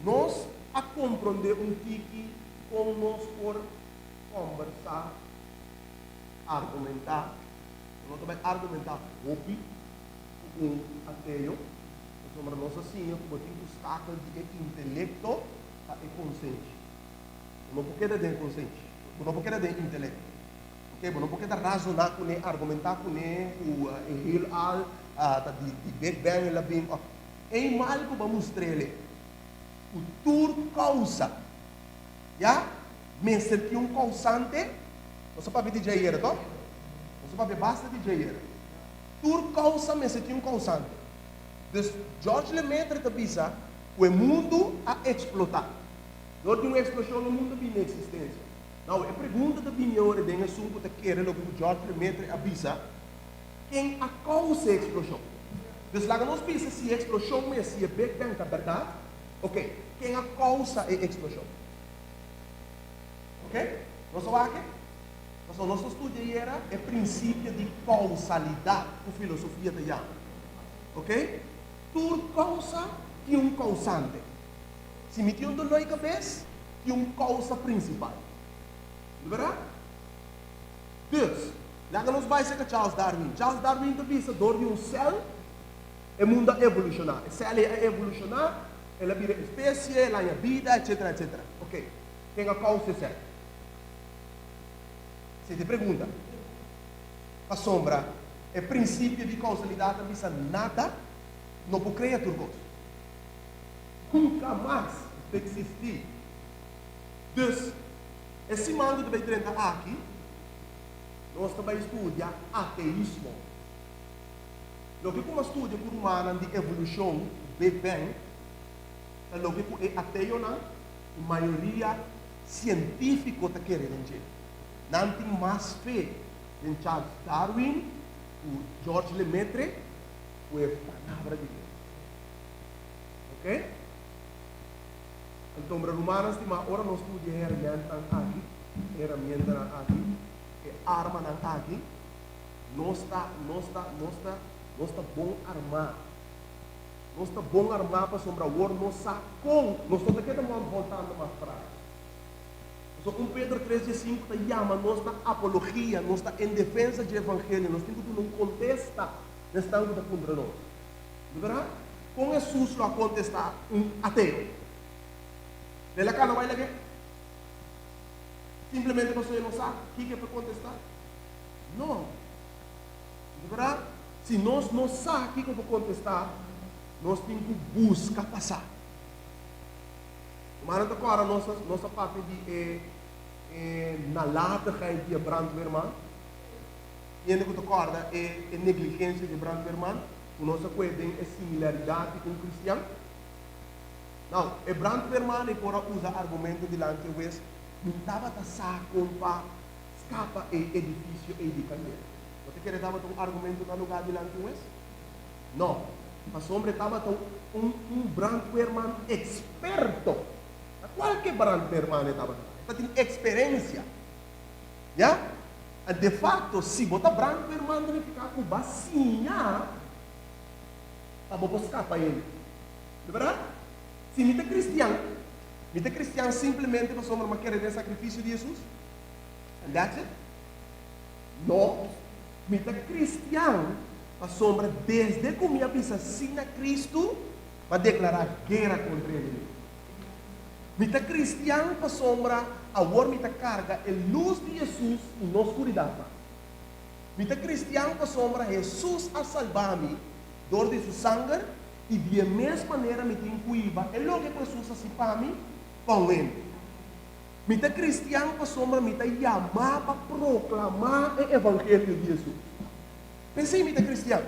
Nos a komprondé un tiki kon nos por kòmbersá, argumentá. Bo no ta bai argumentá hopi ku un ateo, pasobra nos a siña ku bo tin ku skakel di e intelekto pa e konsenshi. Bo no por keda den e konsenshi, bo no por keda den e intelekto. Oke, bo no por keda razoná kuné, argumentá kuné ku e heelal ta di Big Bang el a bin òf. Ei mal ku bo a mustr'el ku tur kousa, ya, mester tin un kousante. Nos a papia di dje ayera, to? Nos a papia basta di dje ayera. Tur kousa mester tin un kousante. Dus George Lemaitre ta bisa ku e mundu a eksplotá. Dor di un eksploshon e mundu a bini na eksistensia. Nau, e pregunta ta bini awor den esun ku ta kere loke ku George Lemaitre a bisa, Ken a kousa e eksploshon? Dus laga nos bisa si e eksploshon mes, si e Big Bang ta bèrdat, oke, ken a kousa e eksploshon? Oke, nos a wak e? Pasobra nos ta studia ayera e prinsipio di kousalidat ku filosofia ta yama. Oke, tur kousa tin un kousante. Si mi tin un doló di kabes, tin un kousa prinsipal. No bèrdat? Dus, laga nos bai serka Charles Darwin. Charles Darwin ta bisa dor di un sèl e mundu a evolushoná. E sèl ei a evolushoná, el a bira espesie, el a haña bida, etcétera, etcétera. Oké, ken a kousa e sèl? Esei ta e pregunta. Pasobra e prinsipio di kousalidat ta bisa nada no por krea tur kos. Nunka mas ta eksistí. Dus, E siman ku ta bai drenta aki, nos ta bai studia ateismo. Loke ku a studia ku rumannan di evolushon, Big Bang, ta loke ku e ateonan i mayoria sientífiko ta kere den dje. Nan tin mas fe den Charles Darwin ku George Lemaitre ku e Palabra di Dios. Oke? Anto, mira, rumannan stimá, ora nos studia e hermentnan aki, e heramientanan aki, e armanan aki, nos ta, nos ta, nos ta, nos ta bon armá. Nos ta bon armá pasobra awor nos sa kon nos no ta keda mònt voltando mas tras. Pasobra un Pedro tres diesinku ta yama nos na apologia, nos ta en defensa dje evangelio, nos tin ku duna un kontesta na esnan ku ta puntra nos. Di berdad? Kon Hesus lo a kontestá un ateo? El a kana bai lag'é? Simplemente pasobra e no sa kiko e por kontestá? No. Di berdad, si nos no sa kiko por kontestá, nos tin ku buska pa sa. Rumannan ta kòrda nos nos a papia di e e nalatigheid di e brandweerman? Hende ku ta kòrda e e negligensia di e brandweerman? Ku nos a kue den e similaridat di un kristian? Nau, e brandweerman ei por a usa argumento dilanti e hues, Mi tabata sa kon pa skapa e edifisio ei di kandela. Bo ta kere tabata un argumento na lugá dilanti un hues? No, pasobra e tabata un un brandweerman eksperto. Ta kualke brandweerman e tabata, e tatin eksperensia. Ya? De facto, si bo ta brandweerman ta nifica cu bo a siña pa bo por scapa hende. No berdad? Si mi ta cristian, mi ta cristian simplemente pasobra mi a kere den sacrificio di Jesus? And that's it? No. Mi ta cristian pasobra desde cu mi a bisa si na Cristo, mi a declara guera contra e enemigo. Mi ta kristian pasobra awor mi ta karga e lus di Hesus i no skuridat mas. Mi ta kristian pasobra Hesus a salba mi dor di su sanger i di e mes manera mi tin ku hiba e loke ku Hesus hasi pa mi pa un hende. Mi ta kristian pasobra mi ta yamá pa proklamá e evangelio di Hesus. P'esei mi ta kristian.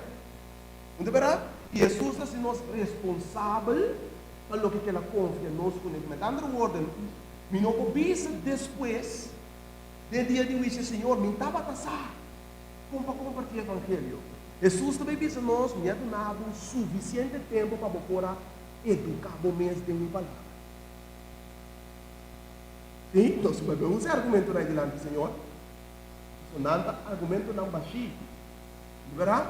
No ta bèrdat? I Hesus ta hasi nos responsabel pa loke ku el a konfia nos kuné. Met andere woorden, mi no por bisa despues den dia di huisio, Señor, mi tabata sa kon pa kompartí e evangelio. Hesus ta bai bisa nos, Mi a duna bo sufisiente tempu pa bo por a eduká bo mes den mi palabra. Sí, nos por bai usa e argumentonan ei dilanti Señor. Pasobra nan ta argumentonan bashí. Di bèrdat,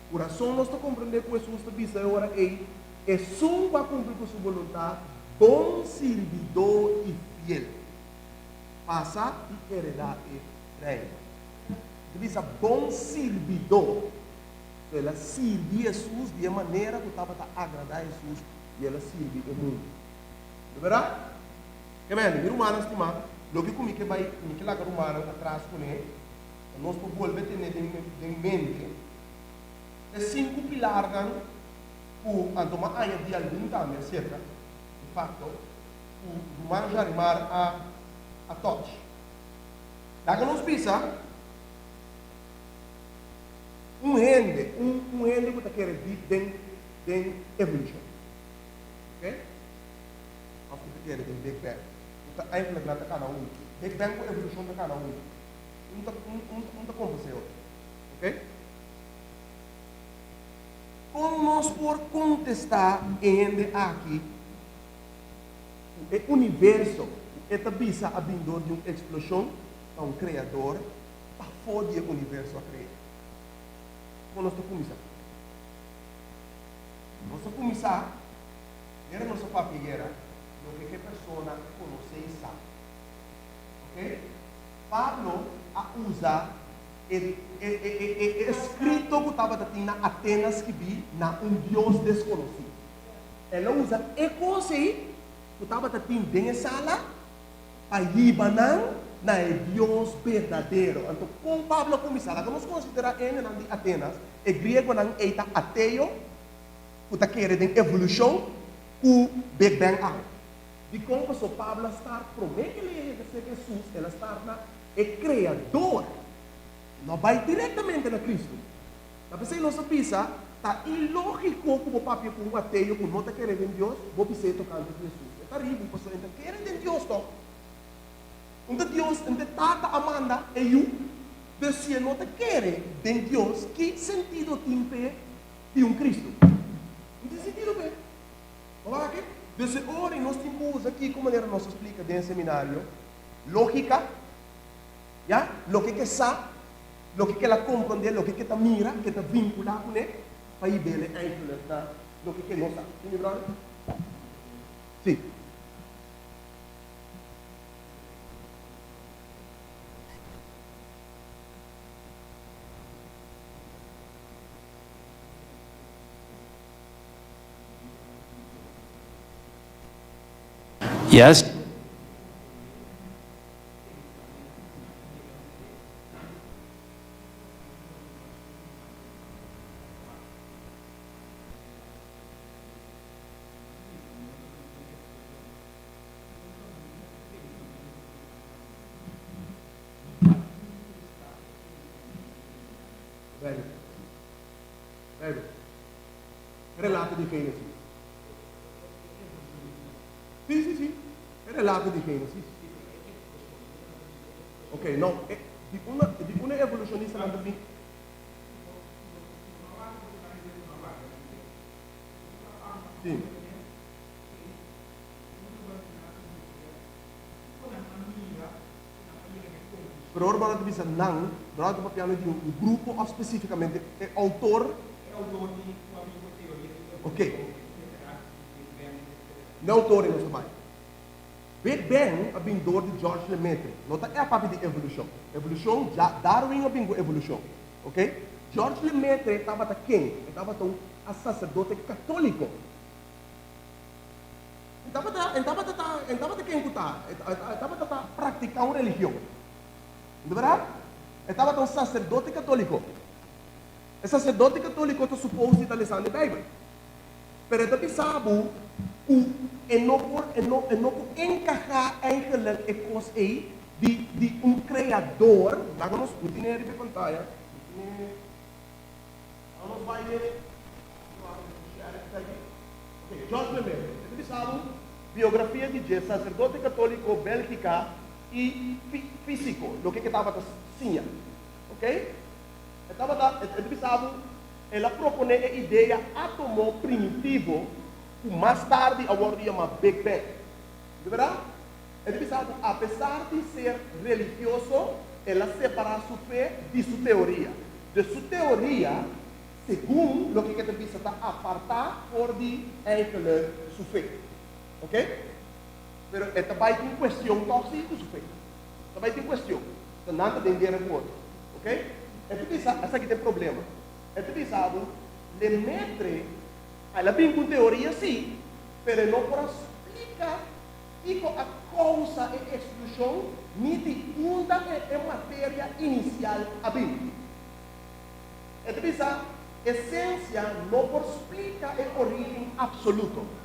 ku rason nos ta komprendé ku Hesus ta bisa e ora ei, Esun ku a kumpli ku su boluntat. Bon sirbidó i fiel, pasa i heredá e Reino. E ta bisa bon sirbidó. El a sirbi Hesus di e manera ku tabata agradá Hesus i el a sirbi e mundu. Di bèrdat? Ke mende, mi rumannan stimá, loke ku mi ke bai, mi ke laga rumannan atras kuné, pa nos por bolbe tene den den mente e sinku pilarnan ku anto m'a añadí algun tambe aserka di fakto ku ruman Jarimar a a touch. Laga nos bisa. Un hende, un un hende ku ta kere dip den den evolushon, ok, òf ku ta kere den Big Bang, ku ta eigenlijk nan ta kana huntu. Big Bang ku evolushon ta kana huntu. Un ta un un un ta kompensá e otro, ok. Kon nos por kontestá e hende aki ku e universo ku e ta bisa a bin dor di un eksploshon ta un kreador? Pafó di e universo a krea. Kon nos ta kuminsá? Nos ta kuminsá manera nos a papia ayera, loke ku e persona konosé i sa. Oke? Pablo a usa e e e e eskrito ku tabata tin na Atenas skibí na un dios deskonosí. El a usa e kos ei ku tabata tin den e sala pa hiba nan na e Dios berdadero. Anto, kon Pablo a kuminsá? Laga nos konsiderá e hendenan di Atenas. E griegonan ei ta ateo ku ta kere den evolushon ku Big Bang awe. Dikon? Pasobra Pablo a start promé ku el a yega serka Hesus, el a start na e Kreador. El no a bai direktamente na Kristu. Ta p'esei nos a bisa, ta ilógiko ku bo papia ku un ateo ku no ta kere den Dios, bo bis'é tokante di Hesus. E ta ribu pasobra e ta kere den Dios tòg. Un ta Dios, un ta e Tata a manda e Yu. Dus si e no ta kere den Dios, ki sentido tin p'e di un Kristu? No tin sentido p'e. Bo wak aki? Dus e ora ei nos tin ku usa kiko manera nos a splika den e seminario, lógika, ya, loke ke sa, Loke kel a komprondé, loke ke ta mira, ke ta vinkulá kuné, pa hib'el eigenlijk na loke ke no sa. Sí, mi bròder? Sí. Yes. Bijbel. Bijbel. Relato di Génesis. Sí, sí, sí. E relato di Génesis. Ok, no, e, di una, di una evolucionistanan ta bin. Sí. Pero ora bo ta bisa nan, bo ta papiando di un grupo of specificamente e autor? Ok. Ne autor ei nos ta bai. Big Bang a bin door di George Lemaitre. No ta e a papia di evolucion. Evolucion, ja Darwin a bin cu evolucion. Ok? George Lemaitre tabata ken? E tabata un a sacerdote catolico. E tabata, e tabata ta, e tabata ken cu ta, e tabata ta practica un religion. No ta berdad? E tabata un sacerdote catolico. E sacerdote catolico ta supos di ta lesando e Bijbel. Pero e ta bisa bo ku e no por e no e no por enkahá eigenlijk e kos ei di di un kreador. Laga nos mi tine riba e pantaya. Mi tine laga nos bai den Ok, George Lemaitre. E ta bisa bo biografia di dje, saserdote katóliko Bélgika i físiko, loke ke tabata siña. Ok? E tabata e ta bisa bo. El a proponé e idea átomo primitivo ku mas tardi a wòrdu yamá Big Bang. Di bèrdat? E ta bisa ku apesar di ser religioso, el a separá su fe di su teoria. Dus su teoria, segun loke ku e ta bisa, ta apartá for di eigenlijk su fe. Oke? Pero e ta bai tin cuestion toch si cu su fe. Ta bai tin cuestion. Ta nan ta den guera cu otro. Ok? E ta bisa, esaki ta e problema. E ta bisa bo, Lemaitre, el a bin cu un teoria si, pero e no por a splica kico a causa e explosion ni di unda e materia inicial a bin. E ta bisa, e ciencia no por splica e origen absoluto.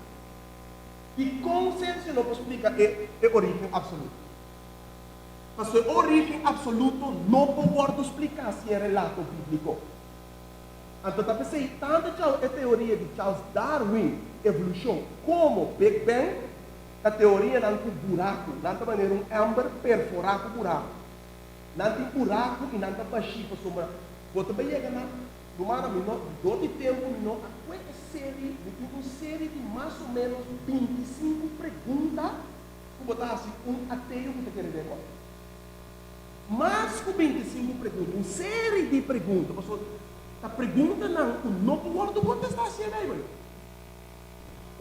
Dikon siensia no por splika e e orígen apsoluto? Pasobra e orígen apsoluto no por wòrdu spliká sin e relato bíbliko. Anto ta p'esei tantu e teoria di Charles Darwin, evolushon, komo Big Bang ta teorianan ku buraku. Nan ta manera un èmber perforá ku buraku. Nan tin buraku i nan ta bashí pasobra bo ta bai yega na Rumannan, mi no, dor di tempu mi no a kue e seri, mi tin un seri di mas o menos 25 pregunta ku bo ta hasi un ateo ku ta kere den kos. Mas ku 25 pregunta, un seri di pregunta, pasobra ta preguntanan ku no por wòrdu kontestá sin e Beibel.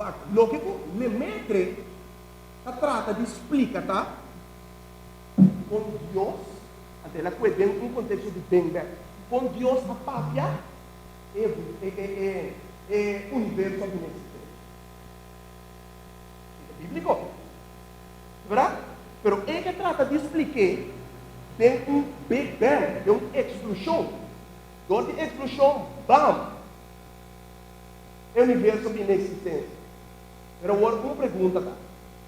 Wak, loke ku Lemaitre ta trata di splika ta kon Dios Anto el a kue den un konteksto di den bek. Kon Dios a papia e e e universo a bini eksistensia. E ta bíbliko, bèrdat? Pero e ke trata di splik'é den un big bang, den un eksploshon. Dor di eksploshon, bam! E universo a bini eksistensia. Pero awor un pregunta ta,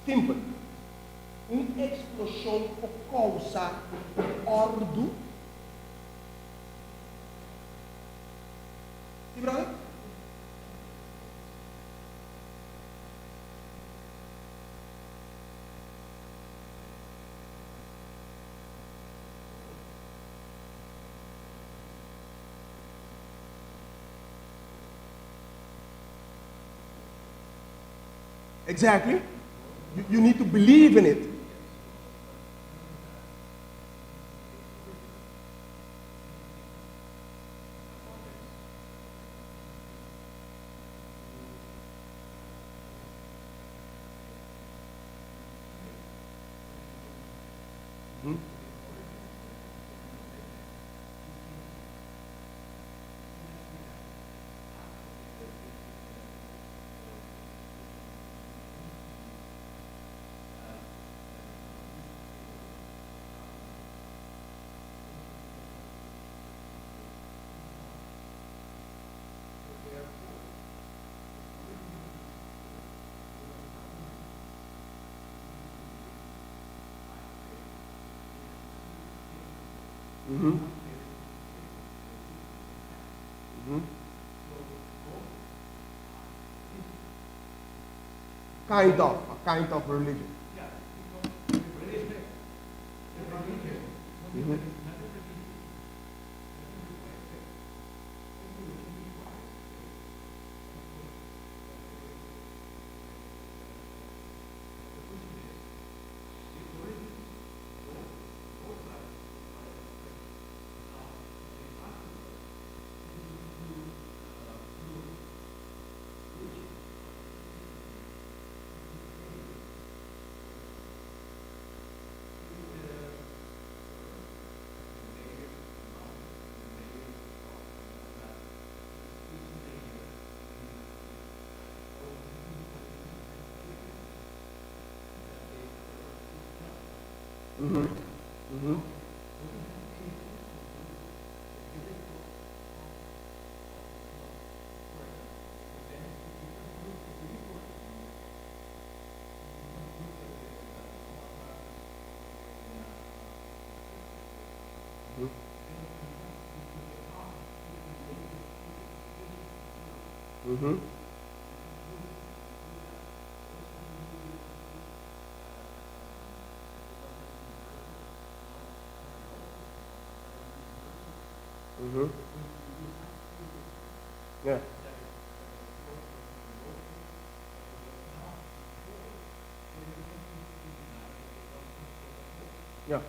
simpel. Un eksploshon por kousa òrdu? Sí, brother? Exactly. You need to believe in it. Kind of, a kind of religion. Yeah. Yeah.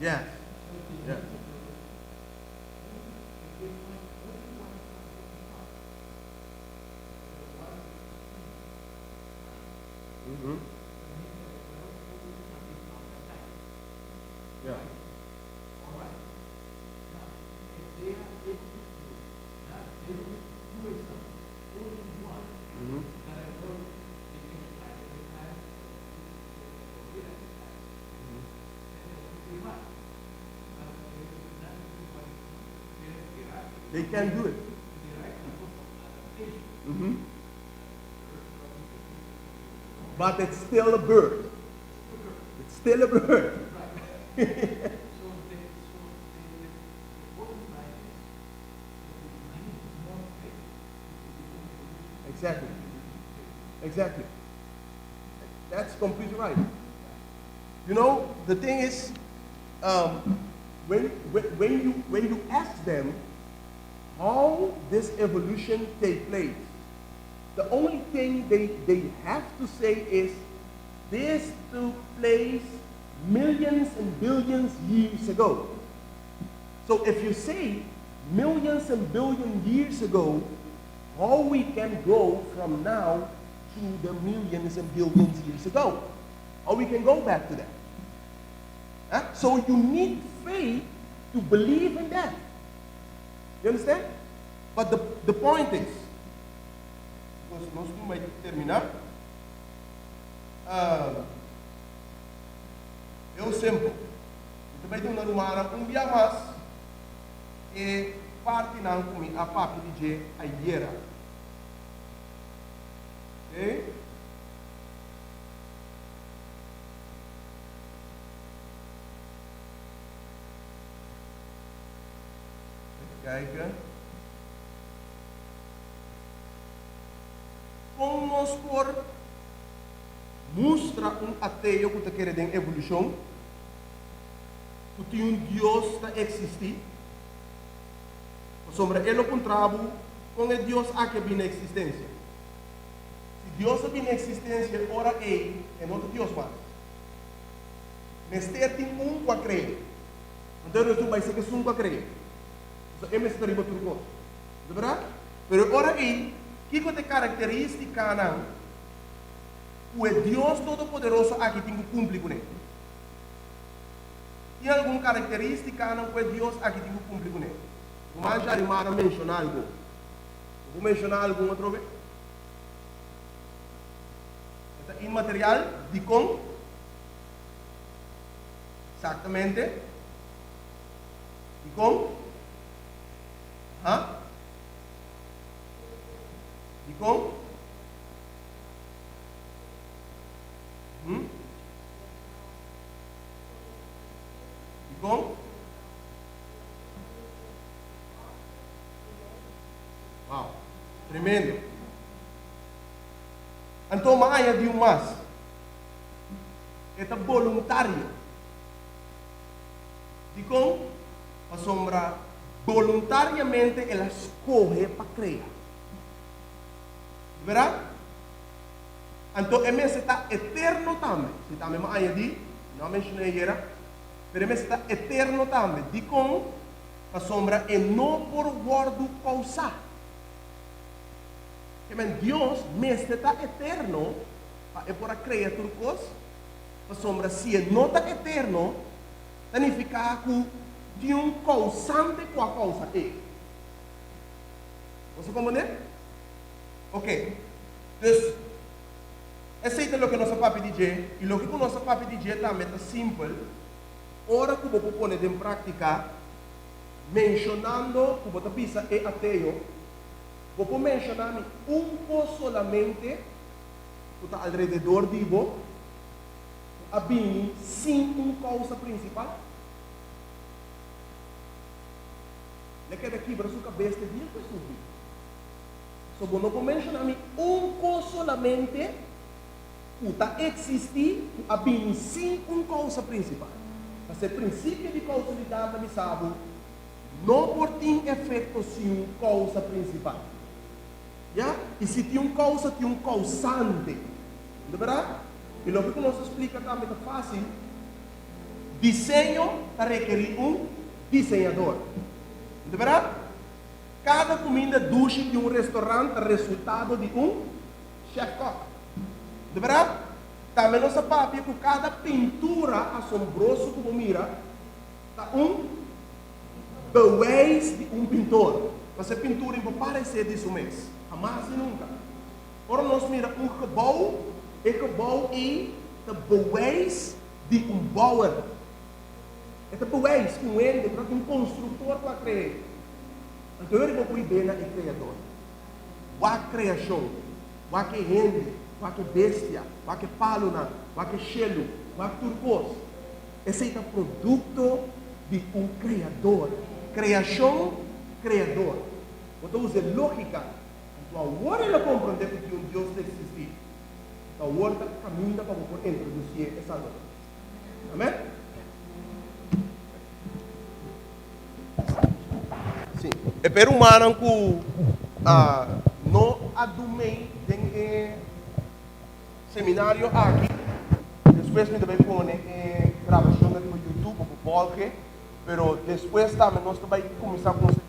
Yes. Yes. Yeah. They can do it. But it's still a bird. It's still a bird. Exactly. Exactly. That's completely right. You know, the thing is, when you ask them how this evolution take place, the only thing they have to say is this took place millions and billions years ago. So if you say millions and billion years ago, how we can go from now to the millions and billions years ago? How we can go back to that? Huh? So you need faith to believe in that. You understand? But the point is, because nos no bai terminá, heel simpel. Mi bai duna rumannan un dia mas e partinan ku mi a papia di dje ayera. Ok? Even kijken. Kon nos por mustra un ateo ku ta kere den evolushon ku tin un Dios ta eksistí? Pasobra e lo puntra bo kon e Dios aki a bini na eksistensia. Si Dios a bini na eksistensia e ora ei e no ta Dios mas. Mester tin un ku a kre'é. Anto e restu bai ser esun ku a kre'é. Pasobra e mester ta riba tur kos. No ta bèrdat? Pero e ora ei, kiko ta e karakterístikanan ku e Dios Todopoderoso aki tin ku kumpli kuné? Tin algun karakterístikanan ku e Dios aki tin ku kumpli kuné? Ruman Jarimar a menshoná algun. Bo por menshoná algun atrobe? E ta inmaterial. Dikon? Eksaktamente. Dikon? Aha. Dikon? Hm? Dikon? Wow, tremendo. Anto m'a añadi un mas. E ta boluntario. Dikon? Pasobra boluntariamente el a skohe pa krea. Bèrdat? Anto e mester ta eterno tambe. Si tambe mi a añadí, no a menshoná ayera, pero e mester ta eterno tambe. Dikon? Pasobra e no por wòrdu kousá. Ke men Dios mester ta eterno pa e por a krea tur kos, pasobra si e no ta eterno, ta nifiká ku tin un kousante ku a kousa e. Boso komprendé? Oke. Dus, esei ta loke nos a papia di dje, i loke ku nos a papia di dje tambe ta simpel, ora ku bo por pone den práktika, menshonando ku bo ta bisa e ateo. Bo por menshoná mi un kos solamente ku ta alrededor di bo ku a bini sin un kousa prinsipal? El a keda kibra su kabes te dia ku Hesus bin. So bo no por menshoná mi un kos solamente ku ta eksistí ku a bini sin un kousa prinsipal. Pasobra e prinsipio di kousalidat ta bisa bo no por tin efekto sin un kousa prinsipal. Ya? I si tin un kousa, tin un kousante. No ta bèrdat? I loke ku nos a splika tambe ta fásil, diseño ta rekerí un diseñador. No ta bèrdat? Kada kuminda dushi di un restorant ta resultado di un chef kòk. No ta bèrdat? Tambe nos a papia ku kada pintura asombroso ku bo mira ta un bewijs di un pintor. Pasobra e pintura in por paresé di su mes. Hamas i nunka. Ora nos mira un gebou, e gebou ei ta bewijs di un bouwer. E ta bewijs ku un hende, ku ta un konstruktor ku a kre'é. Anto e ora bo por bira e Kreador. Wak kreashon, wak e hende, wak e bestia, wak e palunan, wak e shelu, wak tur kos. Esei ta produkto di un Kreador. Kreashon, Kreador. Bo ta usa e lógika. Anto awor el a komprondé ku tin un Dios ta eksistí. Anto awor ta kaminda pa bo por introdusié e Salbador. Amèn? Sí. E per rumannan ku no a dumei den e seminario aki, despues mi ta bai pone e grabashonnan riba YouTube pa bo volge, pero despues tambe nos ta bai kuminsá ku un.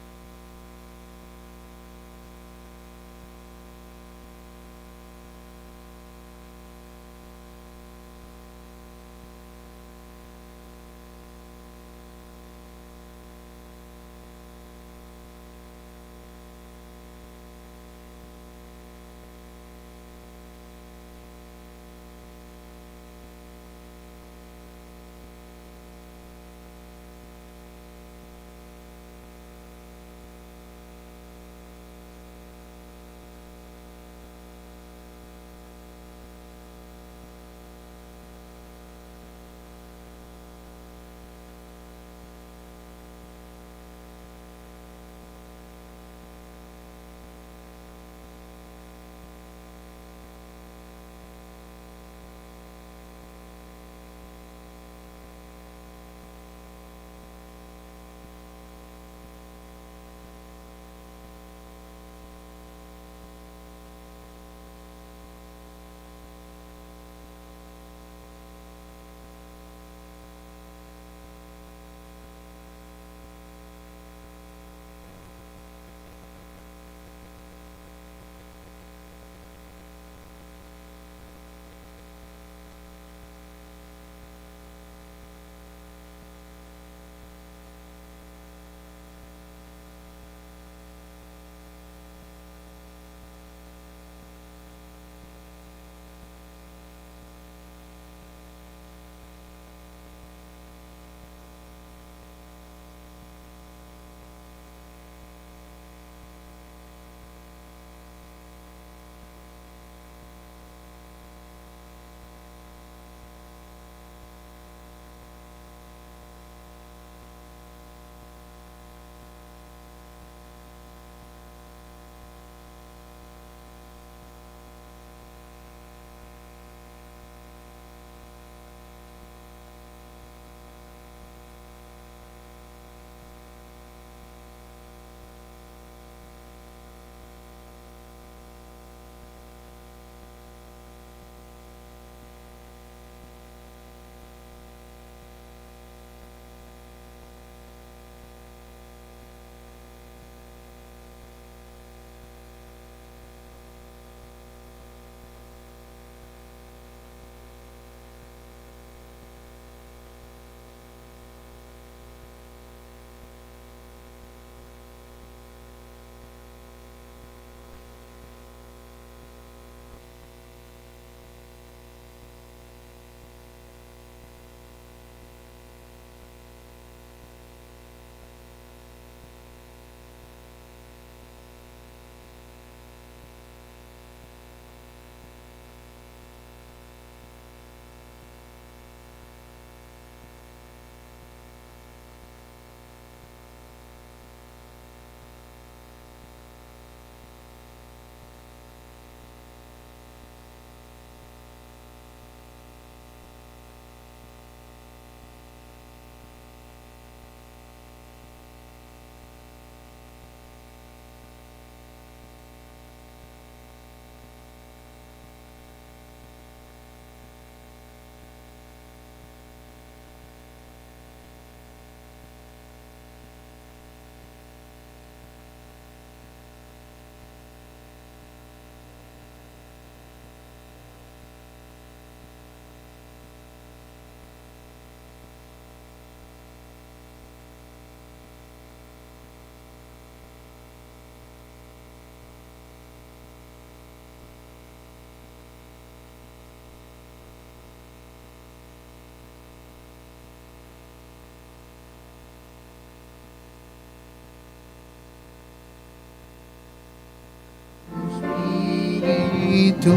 Spiritu,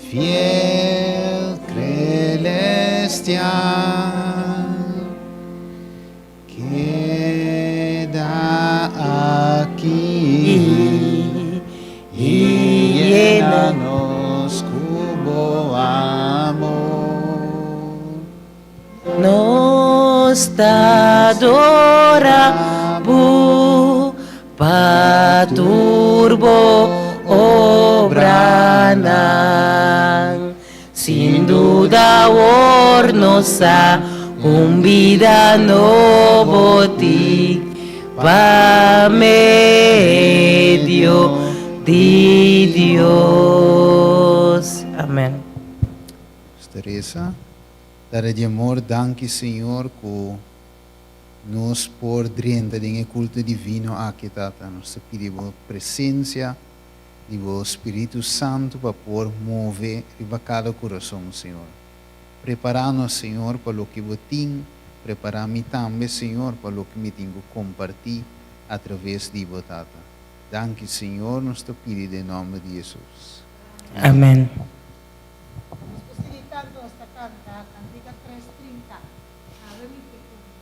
fiel celestial, keda aki i yena nos ku bo amor. Nos ta adora Bo pa tur Bo obranan. Sin duda awor nos sa un bida nobo tin pa medio di Dios. Amen. Teresa, Tata di amor, danki Señor ku nos por drenta den e kulto divino aki, Tata. Nos ta pidi Bo presensia di Bo Spiritu Santu pa por move riba kada kurason, Señor. Prepará nos, Señor, pa loke Bo tin. Prepará mi tambe, Señor, pa loke mi tin ku kompartí atraves di Bo, Tata. Danki, Señor, nos ta pidi den nòmber di Hesus. Amèn. Nos por sigui tantu nos ta kanta kantika tres trinta, Awe mi ke kuminsá.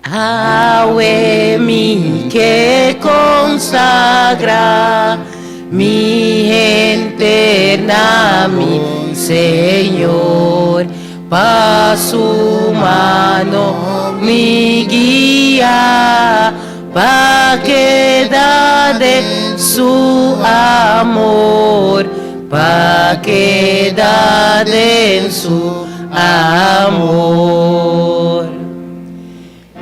Awe mi ke konsagrá mi henter na mi Señor, pa su mano mi guia, pa keda den su amor, pa keda den su amor.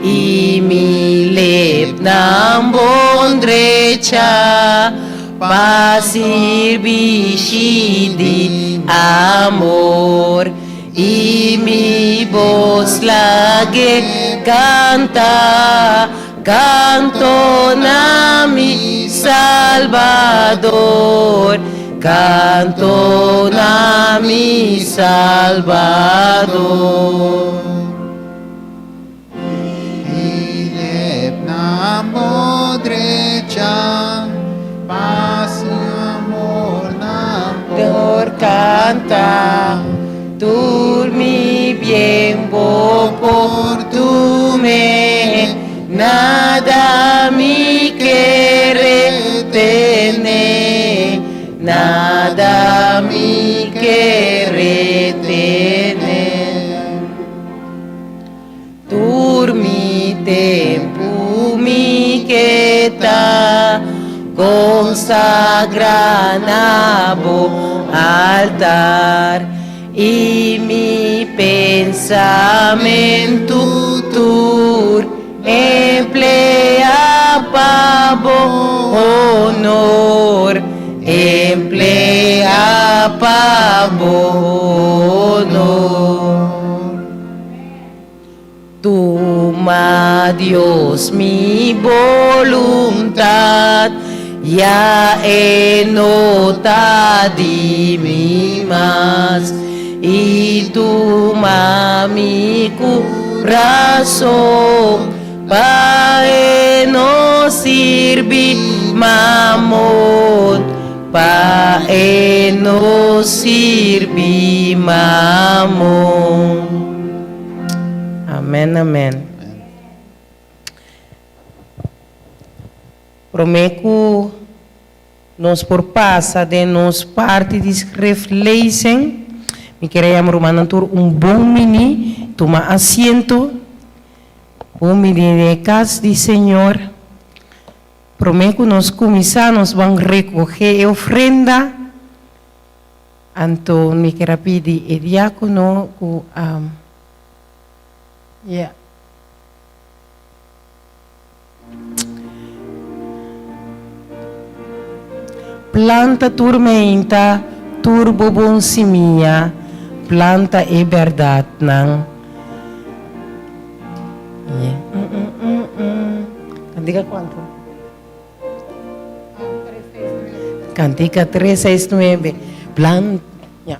I mi lepnan bon drecha pa sirbishi di amor, i mi bos lag'e kanta kanto na mi Salbador, kanto na mi Salbador. Philip na bo drecha, pa su amor na por canta, tur mi bien bo por tume, nada mi ke retene, nada mi ke retene. Tur mi tempu mi ke ta konsagrá na bo altar, i mi pensamentu tur empleá pa bo honor, empleá pa bo honor. Tuma Dios mi boluntat, ya e no ta di mi mas, i tuma mi kurason, pa e no sirbi mamon, pa e no sirbi mamon. Amen amen. Prome ku nos por pasa den nos parti di schriftlezing, mi kier a yama rumannan tur un bon mini, tuma asiento, bon mini den e kas di Señor. Prome ku nos kuminsá nos ban rekohe e ofrenda. Anto mi kier a pidi e diakono ku a ya. Planta tur meinta, tur bo bon simia, planta e bèrdatnan. Kantika kuantu? Kantika tres seis nuebe. Plan, ya.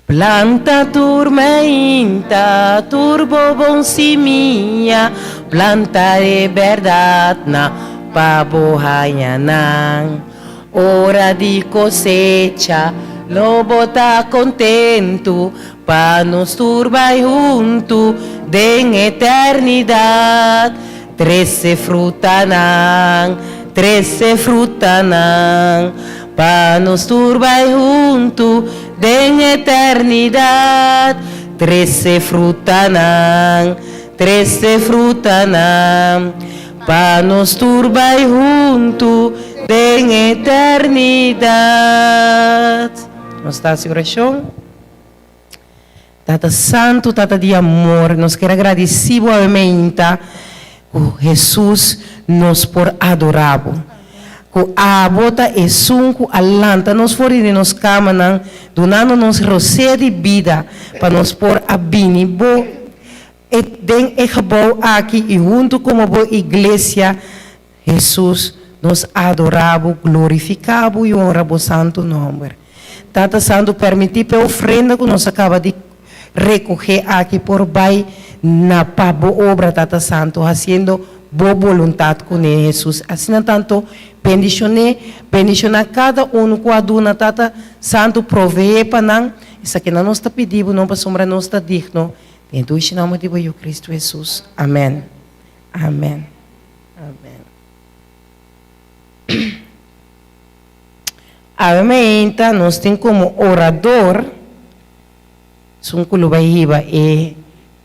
Planta tur meinta, tur bo bon simia, planta e bèrdatnan pa bo haña nan. Ora di kosecha lo bo ta kontentu pa nos tur bai huntu den eternidat. Trese frutanan, trese frutanan, pa nos tur bai huntu den eternidat. Trese frutanan, trese frutanan, pa nos tur bai huntu den eternidat. Nos ta hasi orashon. Tata Santu, Tata di amor, nos kier a gradisí Bo awe meinta ku Hesus nos por adorá Bo. Ku Abo ta esun ku a lanta nos for di den nos kamanan, dunando nos rosea di bida pa nos por a bini Bo e den e gebou aki i huntu komo Bo iglesia, Hesus, nos adorá Bo, glorifiká Bo i honra Bo santu nòmber. Tata Santu, permití p'e ofrenda ku nos a kaba di rekohé aki por bai na pa Bo obra, Tata Santu, hasiendo Bo boluntat kuné, Hesus. Asina tantu, bendishoné, bendishoná kada unu ku a duna, Tata Santu, proveé pa nan. Esakinan nos ta pidi Bo, no pasobra nos ta digno, den e dushi nòmber di Bo Yu Kristu Hesus. Amèn. Amèn. Amèn. Awe mainta nos tin komo orador esun ku lo bai hiba e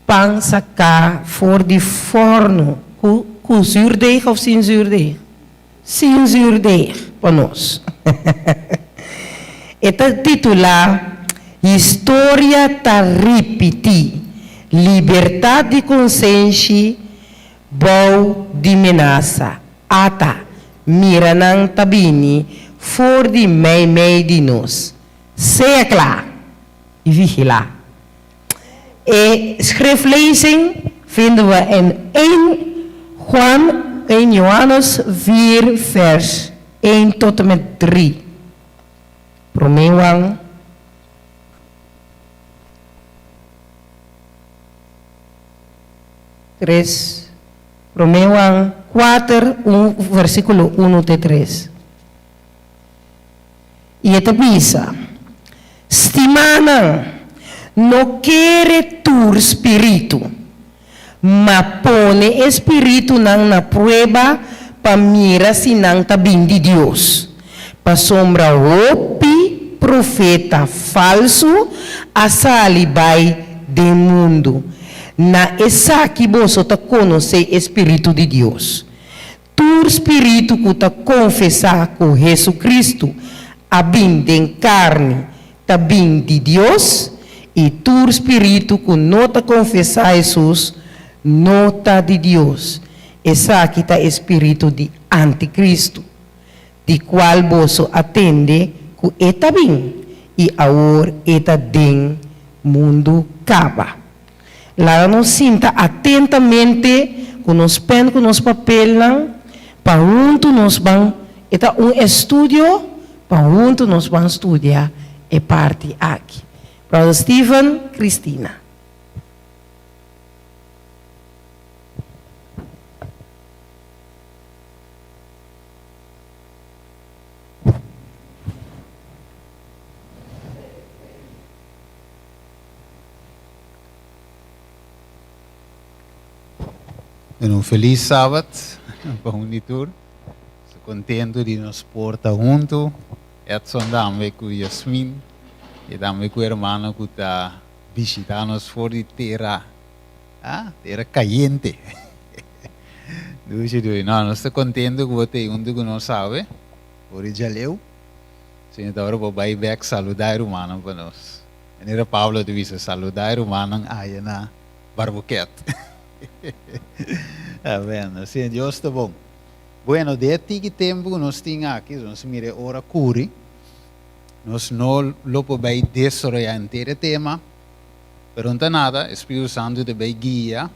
pan saká for di fòrnu ku ku zuurdeeg òf sin zuurdeeg? Sin zuurdeeg pa nos. E ta titulá Historia ta ripití, Libertat di konsenshi Bou di menasa, ata, mira nan ta bini for di meimei di nos. Sea kla i vigilá. E schriftlezing vinden we in 1 Juan, 1 Johannes 4 vers 1 tot en met 3. Promé Juan. Tres, Promé Juan kuater, un, versíkulo unu te tres. I e ta bisa, Stimánan, no kere tur spiritu, ma pone e spiritunan na prueba pa mira si nan ta bin di Dios, pasobra hopi profeta falsu a sali bai den mundu. Na esaki boso ta konosé e spiritu di Dios. Tur spiritu ku ta konfesá ku Hesukristu a bin den karni ta bin di Dios, i tur spiritu ku no ta konfesá Hesus no ta di Dios. Esaki ta e spiritu di antikristu, di kual boso a tende ku e ta bin, i awor e ta den mundu kaba. Laga nos sinta atentamente ku nos pèn ku nos papelnan pa huntu nos ban, e ta un estudio pa huntu nos ban studia e parti aki. Brother Steven Cristina. Bueno, un feliz Sabat pa un di tur. Estoy contento di nos por ta hunto. Edson tambe cu Yasmin y tambe cu hermano cu ta bishita nos for di tera, ah, tera cayente. Dushi, dushi. No, nos ta contento cu bo ta hunto cu nos awe. For di djaleu. Señor ta ora bo bai bek saluda e rumannan pa nos. Manera Pablo ta bisa, saluda e rumannan aya na Barboket. Amen. Asina Dios ta bon. Bueno, den e tiki tempu ku nos tin aki, nos mira e ora kuri. Nos no lo por bai desaroyá henter e tema, pero no ta nada, e Spiritu Santu ta bai guia,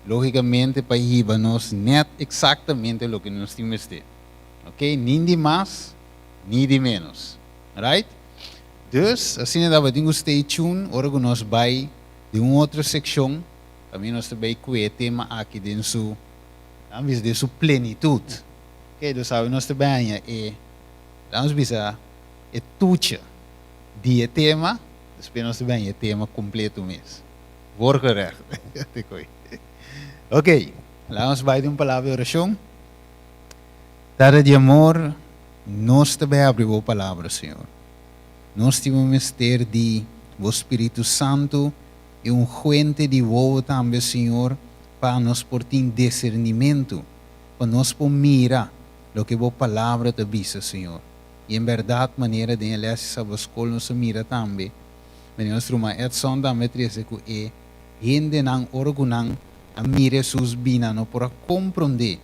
lógikamente pa hiba nos nèt eksaktamente loke nos tin mester. Ok, nin di mas, ni di ménos. Right? Dus, asina tabatin ku stay tuned ora ku nos bai den un otro sekshon, kaminda nos ta bai kue e tema aki den su, laga bisa, den su plenitut. Ok, dus awe nos ta bai haña e. Laga nos bisa e tucha di e tema, despues nos ta bini e tema completo mes. Voorgerecht. Ok, laga nos bai den un palabra di oracion. Tata di amor, nos ta bai abri bo palabra, Señor. Nos tin un mester di bo Spiritu Santo i un fuente di wowo tambe, Señor, pa nos por tin discernimento, pa nos por mira Loke bo palabra ta bisa, Señor. I en bèrdat, manera den e lès di Sabaskol nos a mira tambe, manera nos ruman Edson tambe a trese ku e hendenan ora ku nan a mira Hesus bini nan no por a komprondé.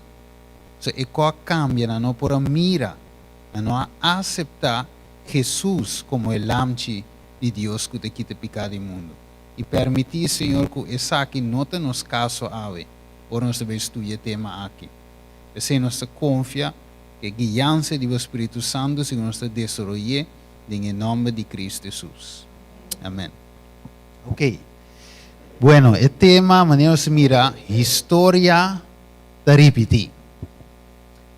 So e ko a kambia, nan no por a mira, nan no a aseptá Hesus komo e Lamchi di Dios ku ta kita piká di mundu. I pèrmití, Señor, ku esaki no ta nos kaso awe ora nos ta bai studia e tema aki. P'esei nos ta konfia ku e guiansa di bo Spiritu Santu segun nos ta desaroy'é den e nòmber di Kristu Hesus. Amèn. Ok. Bueno, e tema, manera nos a mira, historia ta ripití.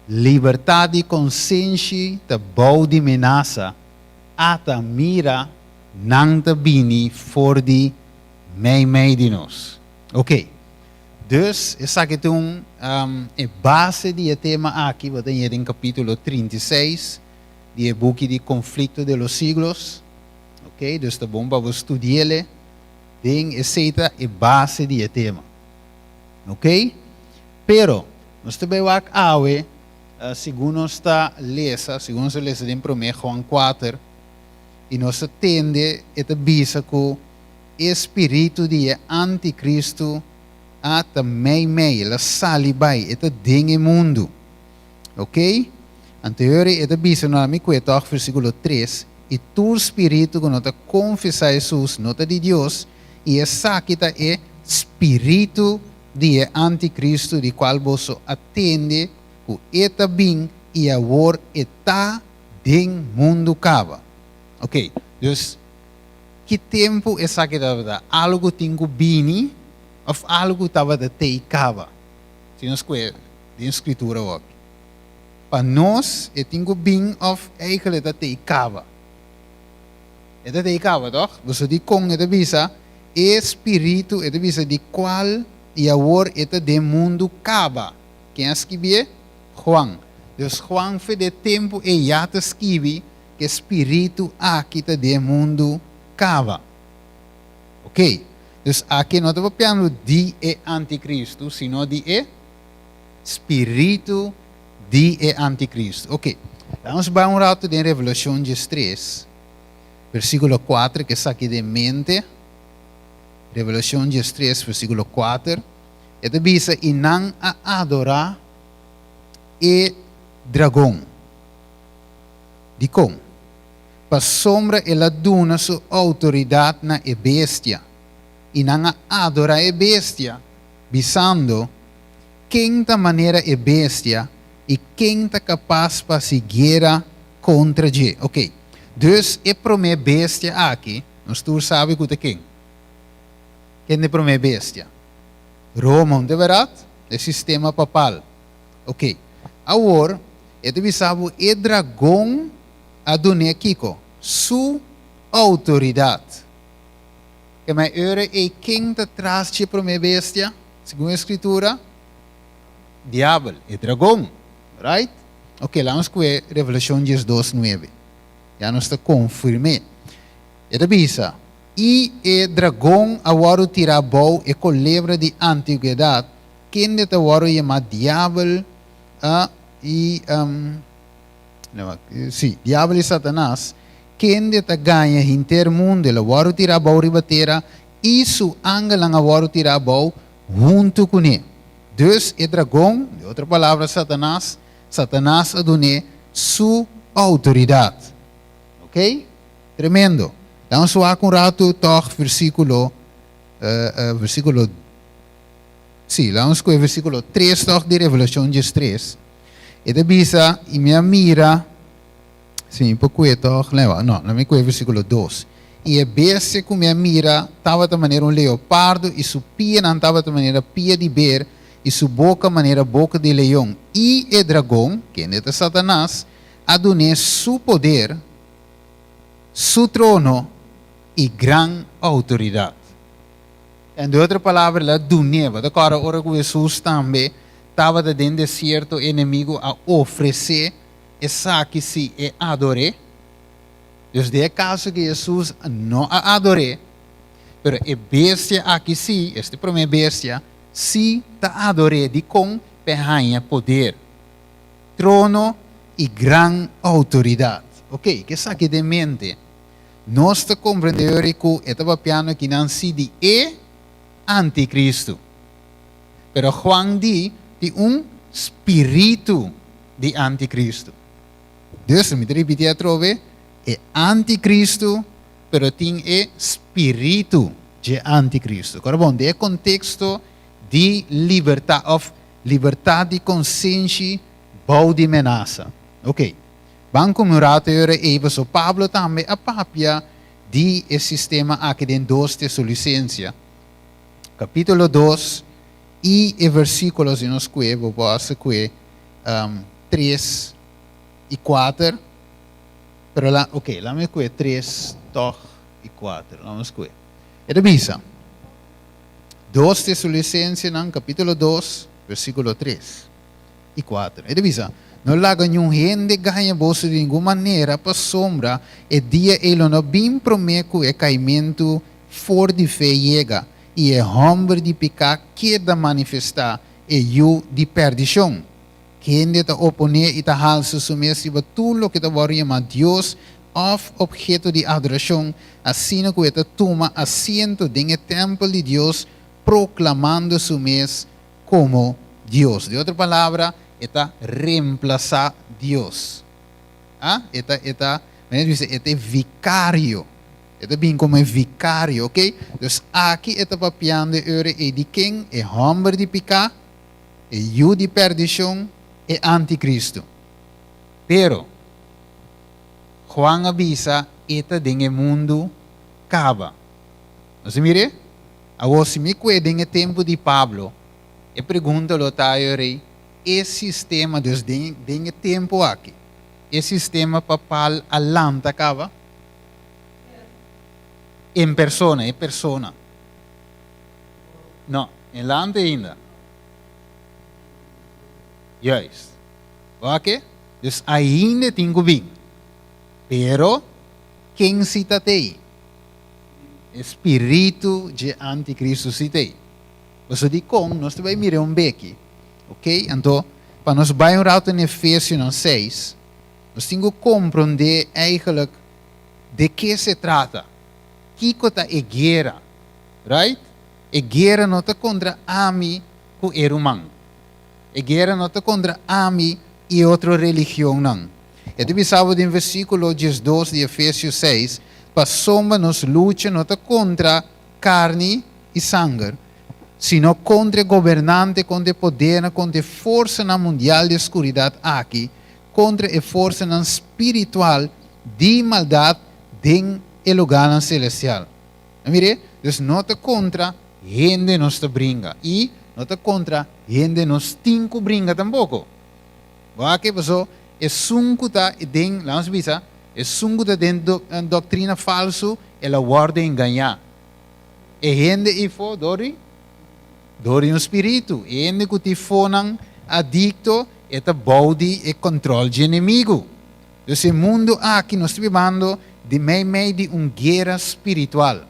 Libertat di konsenshi ta bou di menasa, ata mira nan ta bini for di meimei di nos. Ok. Dus, esaki ta un e base di e tema aki, bo ta hañ'é den capítulo 36 di e buki di Conflicto de los Siglos. Ok, dus ta bon pa bo studi'el den esei ta e base di e tema. Ok, pero nos ta bai wak awe segun nos ta lesa, segun nos ta lesa den Promé Juan 4, i nos ta tende e ta bisa ku E spiritu di e anticristo a ta mei mei, el a sali bai, e ta den e mundu. Ok? Anto yori e ta bisa no ami ku e tòg versíkulo 3, I tur spiritu ku no ta konfesá Hesus no ta di Dios, i esaki ta e spiritu di e anticristo di kual boso a tende ku e ta bin i awor e ta den mundu kaba. Ok, dus Ki tempu esaki tabata? Algu tin ku bini òf algu tabata tei kaba? Si nos kue den Skritura hopi, pa nos e tin ku bin òf eigentlik e ta tei kaba? E ta tei kaba, tòg? Boso dikon e ta bisa e spiritu, e ta bisa di kual i awor e ta den mundu kaba. Ken a skibié? Juan. Dus Juan fe de tempu ei ya ta skibi Ke spiritu aki ta den mundu kaba. Ok, dus aki no ta papiando di e antikristu, sino di e spiritu di e antikristu. Ok, laga nos bai un ratu den Revelashon 13, versíkulo 4, ke esaki den mente. Revelashon 13, versíkulo 4, e ta bisa, I nan a adorá e dragon. Dikon? Pasobra el a duna su outoridat na e bestia, i nan a adorá e bestia, bisando, Ken ta manera e bestia, i ken ta kapas pa hasi guera kontra dje? Oké, dus e promé bestia aki, nos tur sabi ku ta ken? Ken ta e promé bestia? Roma, no ta bèrdat? E sistema papal. Oké, awor e ta bisa bo e dragon a dun'é kiko? Su outoridat. Ke mai ora ei ken ta tras dje promé bestia, segun e Skritura? Diabel, e dragon. Right? Oké, laga nos kue Revelashon 12, 9. Ya nos ta konfirm'é. E ta bisa, I e dragon a wòrdu tirá bou e kolebra di antiguedat, Kende ta wòrdu yamá Diabel i sí, Diabel i Satanas, kende ta gaña henter mundu, el a wòrdu tirá abou riba tera i su angelnan a wòrdu tirá abou huntu kuné. Dus e dragon, den otro palabra Satanas, Satanas a dun'é su outoridat. Ok? Tremendo. Laga nos wak un ratu tòg versíkulo, versíkulo, sí, laga nos kohe versíkulo tres tòg di Revelashon diestres. E ta bisa, I mi a mira, si mi por kohe tòg, lei wak, no, laga mi kohe versíkulo dos. I e bestia ku mi a mira tabata manera un leopardo, i su pianan tabata manera pia di ber, i su boka manera boka di leon. I e dragon, kende ta Satanas, a dun'é su poder, su trono i gran outoridat. En di otro palabra, el a dun'é. Bo ta kòrda ora ku Hesus tambe tabata den desierto, e enemigu a ofresé esaki si e ador'é? Dus den e kaso ku Hesus no a ador'é, pero e bestia aki sí, esta e promé bestia, sí ta ador'é. Dikon? Pa e haña poder. Trono i gran outoridat. Ok, ke esaki den mente, nos ta komprendé ora ku e ta papiando kinan si di e antikristu. Pero Juan di tin un spiritu di antikristu. Dus, mi ta ripití atrobe, e antikristu, pero tin e spiritu dje antikristu. Kòrda bon, den e konteksto di libertat òf Libertad di konsenshi bou di menasa. Ok. Ban ku mi un rato e ora ei paso Pablo tambe a papia di e sistema aki den Dos Tesolisensia, kapitulo dos i e versikulo si nos kue bo por hasta kue tres i kuater pero la ok la mi kue tres tòg i kuater la nos kue. E ta bisa. Dos Tesalonicensenan capítulo dos, versículo tres i kuater. E ta bisa, No laga niun hende gaña boso di ningun manera, pasobra e dia ei lo no bin promé ku e kaimentu for di fe yega i e hòmber di piká keda manifestá, e yu di pèrdishon. Hende ta oponé i ta halsa su mes riba tur loke ta wòrdu yamá Dios òf opheto di adorashon, asina ku e ta tuma asiento den e tèmpel di Dios proklamando su mes komo Dios. Den otro palabra, e ta remplasá Dios. A? E ta, e ta, manera di bisa, e ta e vikario. E ta bin komo e vikario, oké? Dus aki e ta papiando e ora ei di ken? E hòmber di piká, e yu di pèrdishon, e antikristu. Pero, Juan a bisa e ta den e mundu kaba. Nos a mir'é? Awor, si mi kue den e tempu di Pablo, e pregunta lo ta ayo rei, e sistema, dus den den e tempu aki, e sistema papal a lanta kaba? En persona, e persona. No, e lanta ainda. Juist. Wak? Dus ainda tin ku bin. Pero, ken si ta t'ei? E spiritu dje antikristu si t'ei. Pasobra dikon nos ta bai mira un beki? Ok, anto, pa nos bai un ratu na Efesionan seis, nos tin ku komprondé eigenlijk de ke se trata. Kiko ta e guera? Right? E guera no ta kontra ami ku e ruman. E guera no ta kontra ami i e otro religionnan. E ta bisa bo den versíkulo diesdos di Efesios seis, Pasobra nos lucha no ta kontra karni i sanger, sino kontra e gobernante, kontra e podernan, kontra e forsanan mundial di e skuridat aki, kontra e forsanan spiritual di maldat den e lugánan selestial. A mir'é? Dus no ta kontra hende nos ta bringa i no ta kontra hende nos tin ku bringa tampoko. Bo a ke paso esun ku ta den, laga nos bisa, esun ku ta den doktrina falsu el a wòrdu engañá. E hende ifo dor di dor di un spiritu. E hende ku tin fonan adikto e ta bou di e kòntròl dje enemigu. Dus e mundu aki nos ta bibando di meimei di un guera spiritual.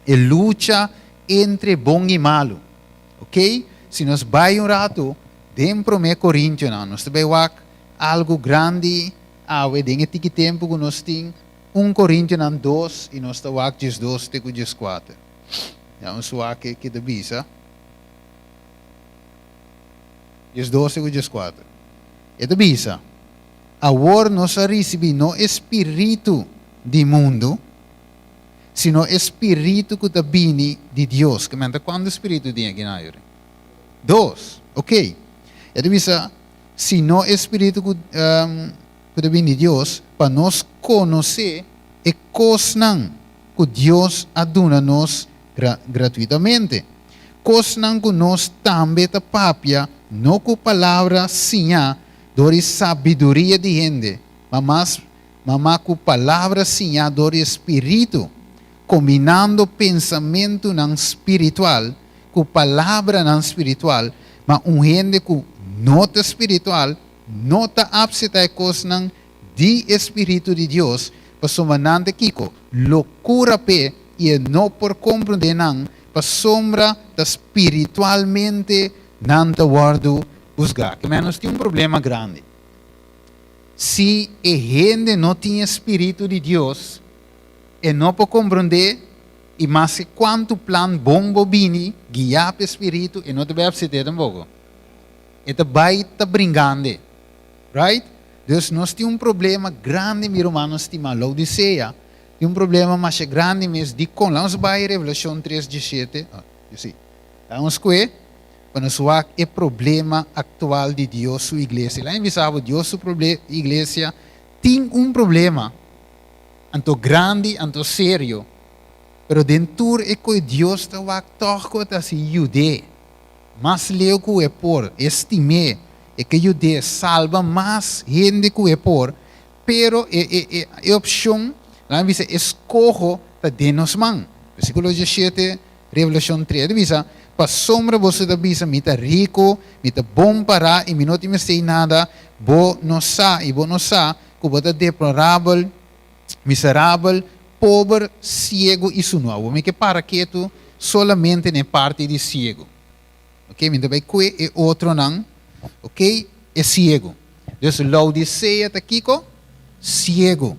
E lucha entre bon i malu. Ok? Si nos bai un ratu den Promé Korintionan, nos ta bai wak algu grandi awe den e tiki tempu ku nos tin, Un Korintionan dos i nos ta wak diesdos te ku dieskuater. Ya nos wak ke ta bisa. Diesdos te ku dieskuater. E ta bisa, Awor nos a risibí no e spiritu. di mundu, sino e spiritu ku ta bini di Dios. Ke men ta kuantu spiritu tin aki na ayuri? Dos. Ok. E ta bisa, sino e spiritu ku ku ta bini di Dios, pa nos konosé e kosnan ku Dios a duna nos gratuitamente. Kosnan ku nos tambe ta papia no ku palabra siñá dor di sabiduria di hende, ma mas ma ma ku palabra siñá dor di e Spiritu, kombinando pensamentunan spiritual ku palabranan spiritual, ma un hende ku no ta spiritual no ta apseptá e kosnan di e Spiritu di Dios, pasobra nan ta kiko? Lokura p'e, i e no por komprondé nan, pasobra ta spiritualmente nan ta wòrdu husgá. Ke men nos tin un problema grandi. Si e hende no tin e Spiritu di Dios, e no por komprondé, i maske kuantu plan bon bo bini guiá pa e Spiritu, e no ta bai apsept'é tampoko. E ta bai ta bringand'e. Right? Dus nos tin un problema grandi, mi rumannan stimá. Laodisea tin un problema masha grandi mes. Dikon? Laga nos bai Revelashon tres diesshete. Sí. Laga nos kue pa nos wak e problema aktual di Dios su iglesia. Laga mi bisa bo, Dios su iglesia tin un problema, anto grandi, anto serio, pero den tur e koe Dios ta wak tòg ku e ta hasi yud'é mas leu ku e por, e stim'é, e ke yud'é salba mas hende ku e por, pero e e e e opshon, laga mi bisa, e skoho ta den nos man. Versíkulo 17. Revelashon 3 ta bisa, Pasobra boso ta bisa, Mi ta riku, mi ta bon pará i mi no tin mester di nada, bo no sa i bo no sa ku bo ta deplorabel, miserabel, pober, siegu i sunú. Awor mi ke para ketu solamente na e parti di siegu. Oke, mi ta bai kue e otronan, oke, e siegu. Dus Laodisea ta kiko? Siegu.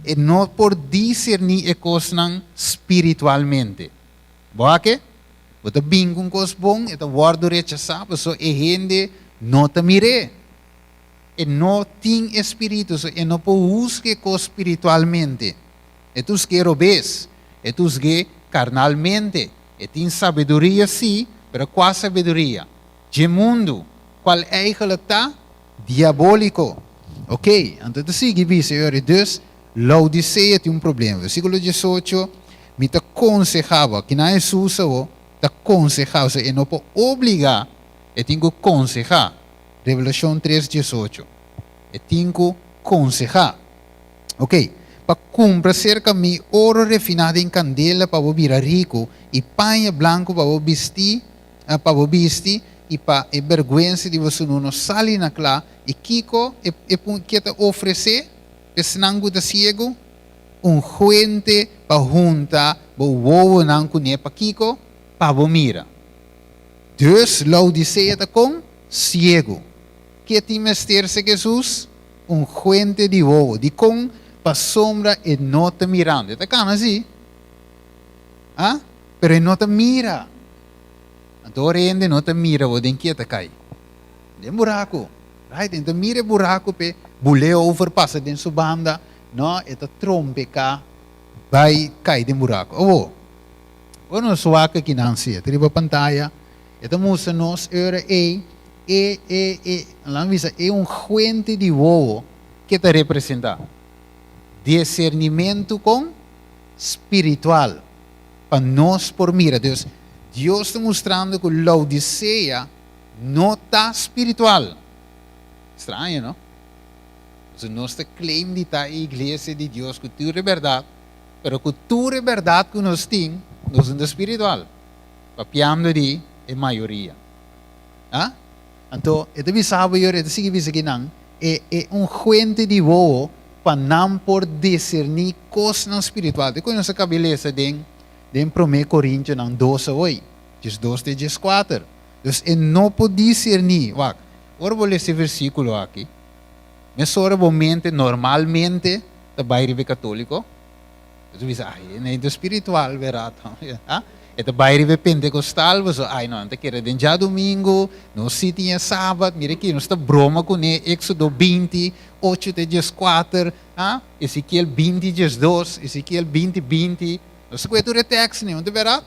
E no por diserní e kosnan spiritualmente. Bo a ke? Bo ta bin ku un kos bon, e ta wòrdu rechasá pasobra e hende no ta mir'é. E no tin e spiritu, so e no por husga e kos spiritualmente. E ta husg'é robes, e ta husg'é karnalmente. E tin sabiduria sí, pero kua sabiduria? Dje mundu, cual eigenlijk ta diabolico. Ok, anto ta sigui bisa e ora, dus Laodicea tin un problema. Versiculo 18, Mi ta conseha bo, kinan Hesus awo ta conseha, osea e no por obliga, e tin cu conseha. Revelacion 3, 18, e tin cu conseha. Ok, pa cumpra cerca mi oro refina den candela pa bo bira rico, y paña blanco pa bo bisti, pa bo bisti i pa e bèrgwensa di bo sunú no sali na kla, i kiko e e ke ta ofresé esnan ku ta siegu? Un huente pa hunta bo wowonan kuné pa kiko? Pa bo mira. Dus Laodisea ta kon? Siegu. Ke tin mester se Hesus? Un huente di wowo. Dikon? Pasobra e no ta mirando. E ta kana si. Ah? Pero e no ta mira. Anto ora hende no ta mira bo den ke ta kai? Den buraku. Right? E ta mira e buraku p'e bul'é over pasa den su banda. No, e ta trompeká bai kai den buraku. Awo, ora nos wak akinan si e ta riba pantaya, e ta mustra nos e ora ei e e e laga mi bisa e unguente di wowo ke ta representá. Disernimentu kon? Spiritual. Pa nos por mira. Dus, Dios ta mustrando ku Laodisea no ta spiritual. Straño, no? Pasobra nos ta claim di ta e iglesia di Dios ku tur e bèrdat, pero ku tur e bèrdat ku nos tin, nos no ta spiritual. Papiando di e mayoria. Ah? Anto, e ta bisa bo yora, e ta sigui bisa kinan, e e un huente di wowo pa nan por diserní kosnan spiritual. Te ku nos a kaba lesa den den Promé Korintionan dos awoi, 12 te 14. Dus e no por diserní. Wak, ora bo lesa e versíkulo aki, mesora bo mente normalmente ta bai riba e katóliko. Bo ta bisa, ai, e ta spiritual, berat. E ta bai riba e Pentecostal, boso, ai no, nan ta kere den djadumingu, nos sí tin e Sabat, mira aki, nos ta broma kuné, Éxodo 20, ocho te 14, ah, Ezekiel 20, 12, Ezekiel 20, 20, nos ta kue tur e tèkstnan, no ta bèrdat?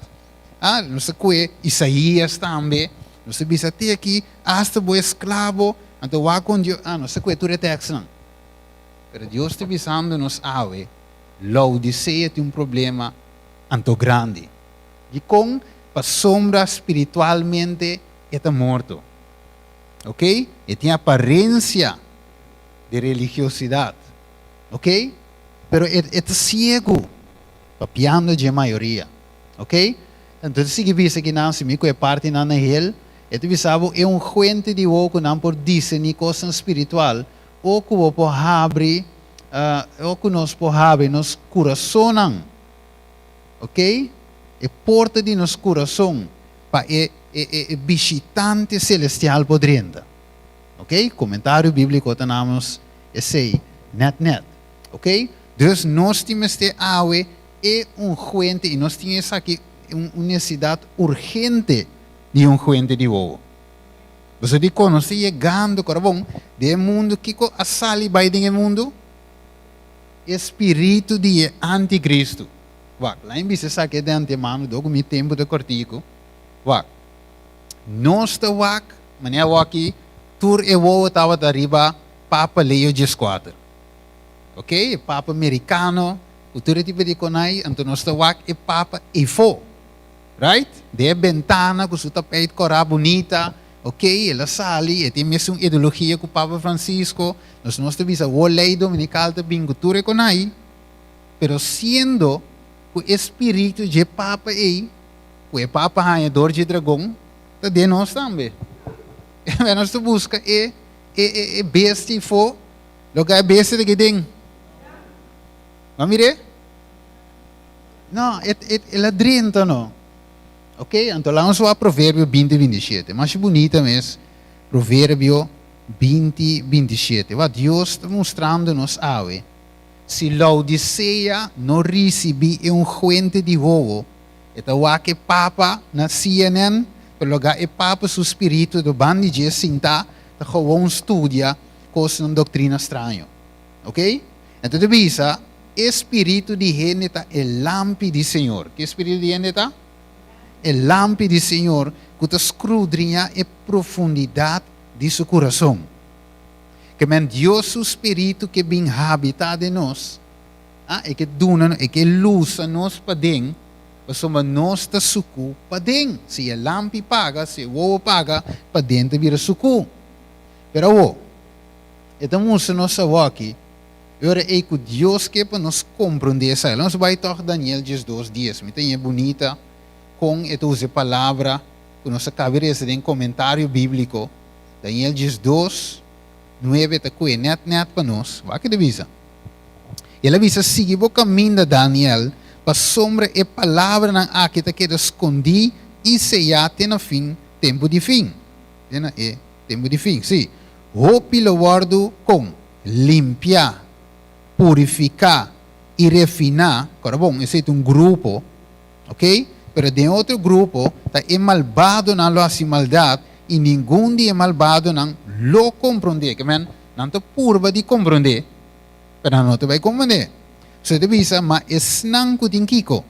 Ah, nos ta kue Isaías tambe, nos ta bisa te aki, asta bo esklabo, anto wak kon Dios, ah, nos ta kue tur e tèkstnan. Pero Dios ta bisando nos awe, Laodisea tin un problema anto grandi. Dikon? Pasobra spiritualmente e ta morto. Ok? E tin aparensia di religiosidat. Ok? Pero e e ta siegu, papiando dje mayoria. Ok? Anto ta sigui bisa kinan, si mi ku e partinan na hel, e ta bisa bo e un huente di wowo ku nan por discerní kosnan spiritual o ku bo por habri, o ku nos por habri nos kurasonnan. Ok? E porta di nos kurason pa e e e bishitante selestial por drenta. Ok? Komentario bíbliko ta namos esei nèt nèt. Ok? Dus nos tin mester awe e unguente i nos tin esaki un un nesesidat urgente di unguente di wowo. Boso di konosé yegando ku ora bon den e mundu kiko a sali bai den e mundu? E spiritu di e antikristu. Wak, lain bisa esaki di antemano dor ku mi tempu ta kòrtiku. Wak, nos ta wak manera awòki tur e wowo tabata riba Papa Leo 14. Ok, e Papa merikano ku tur e tipo di konai, anto nos ta wak e Papa eifó. Right? Den e bentana ku su tapijt kòrá bunita, ok, el a sali, e tin mesun ideologia ku Papa Francisco, nos nos ta bisa wou lei dominikal ta bin ku tur e konai, pero siendo ku e spiritu dje Papa ei, ku e Papa haña dor dje dragon, ta den nos tambe. Nos ta buska e e e bestia ifó, loke e bestia ta aki den. Bo a mir'é? No, e, e, el a drenta no. Ok, anto laat ons wak Proverbio 20, 27. Masha bunita mes, Proverbio 20, 27. Wat Dios ta mustrando nos awe. Si Laodicea no ricibi e unguente di wowo, e ta wak e papa na CNN, pero loga e papa su spiritu do bandi dje sinta, ta gewoon studia cosnan doctrina straño. Ok? Anto ta bisa, E spiritu di hende ta e lampi di Señor. Ke spiritu di hende ta? E lampi di Señor ku ta skrudriñá e profundidat di su kurason. Ke men Dios su spiritu ke bin habitá den nos, a, e ke duna, e ke lusa nos paden, pasobra nos ta sukú paden. Si e lampi paga, si e wowo paga, paden ta bira sukú. Pero awor, e ta mustra nos awoki E ora ei ku Dios ke pa nos komprondé esaki. Nos bai tòg Daniel 12, 10. Mi ta ña bunita kon e ta usa e palabra ku nos a kaba resa den komentario bíbliko. Daniel 12, 9 ta kue nèt nèt pa nos. Wak e ta bisa. El a bisa, Sigui bo kaminda, Daniel, pasobra e palabranan aki ta keda skondí i seyá te na fin, tempu di fin. Te na e tempu di fin, sí. Hopi lo wòrdu kon? Limpiá, purifiká i refiná. Kòrda bon, esei ta un grupo, oké? Pero den otro grupo ta e malbadonan lo hasi maldat i ningun di e malbadonan lo komprondé. Ke men, nan ta purba di komprondé, pero nan no ta bai komprondé. So e ta bisa, Ma esnan ku tin kiko?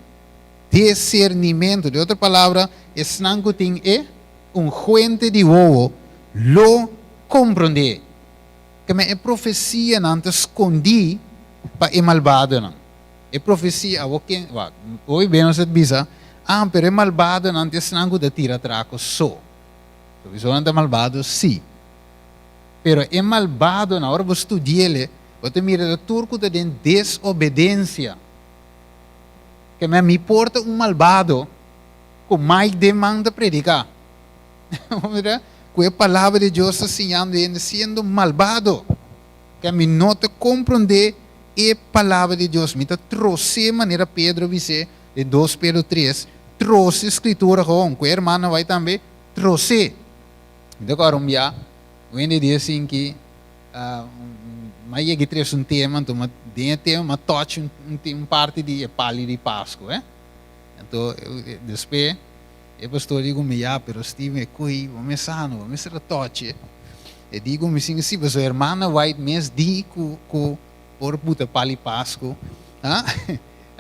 Disernimentu. Den otro palabra, esnan ku tin e unguente di wowo lo komprondé. Keme e profesianan ta skondí pa e malbadonan. E profesia, awor ken, wak, hopi bes nos ta bisa, ah, pero e malbadonan ta esnan ku ta tira trako so. Sowieso nan ta malbado, sí. Pero e malbadonan, ora bo studi'el, bo ta mira ta tur ku ta den desobedensia. Keme mi por ta un malbado ku Mike den man ta prediká. Mira, ku e palabra di Dios ta siñando hende siendo malbado. Ke mi no ta komprondé e palabra di Dios. Mi ta tros'é manera Pedro bis'é den 2 Pedro 3, trose Skritura gewoon. Ku e hermano bai tambe, tros'é. Mi ta kòrda un bia, un hende di asin ki m'a yega i trese un tema, anto m'a den e tema m'a touch un parti di e pali di Pasku, eh. Anto, despues, e pastor di ku mi, ya, pero Steven, e koi, bo mes sa no, bo mester a tochi. E di ku mi sin, si, pasobra hermana White mes di ku ku por buta pali Pasku. Ha?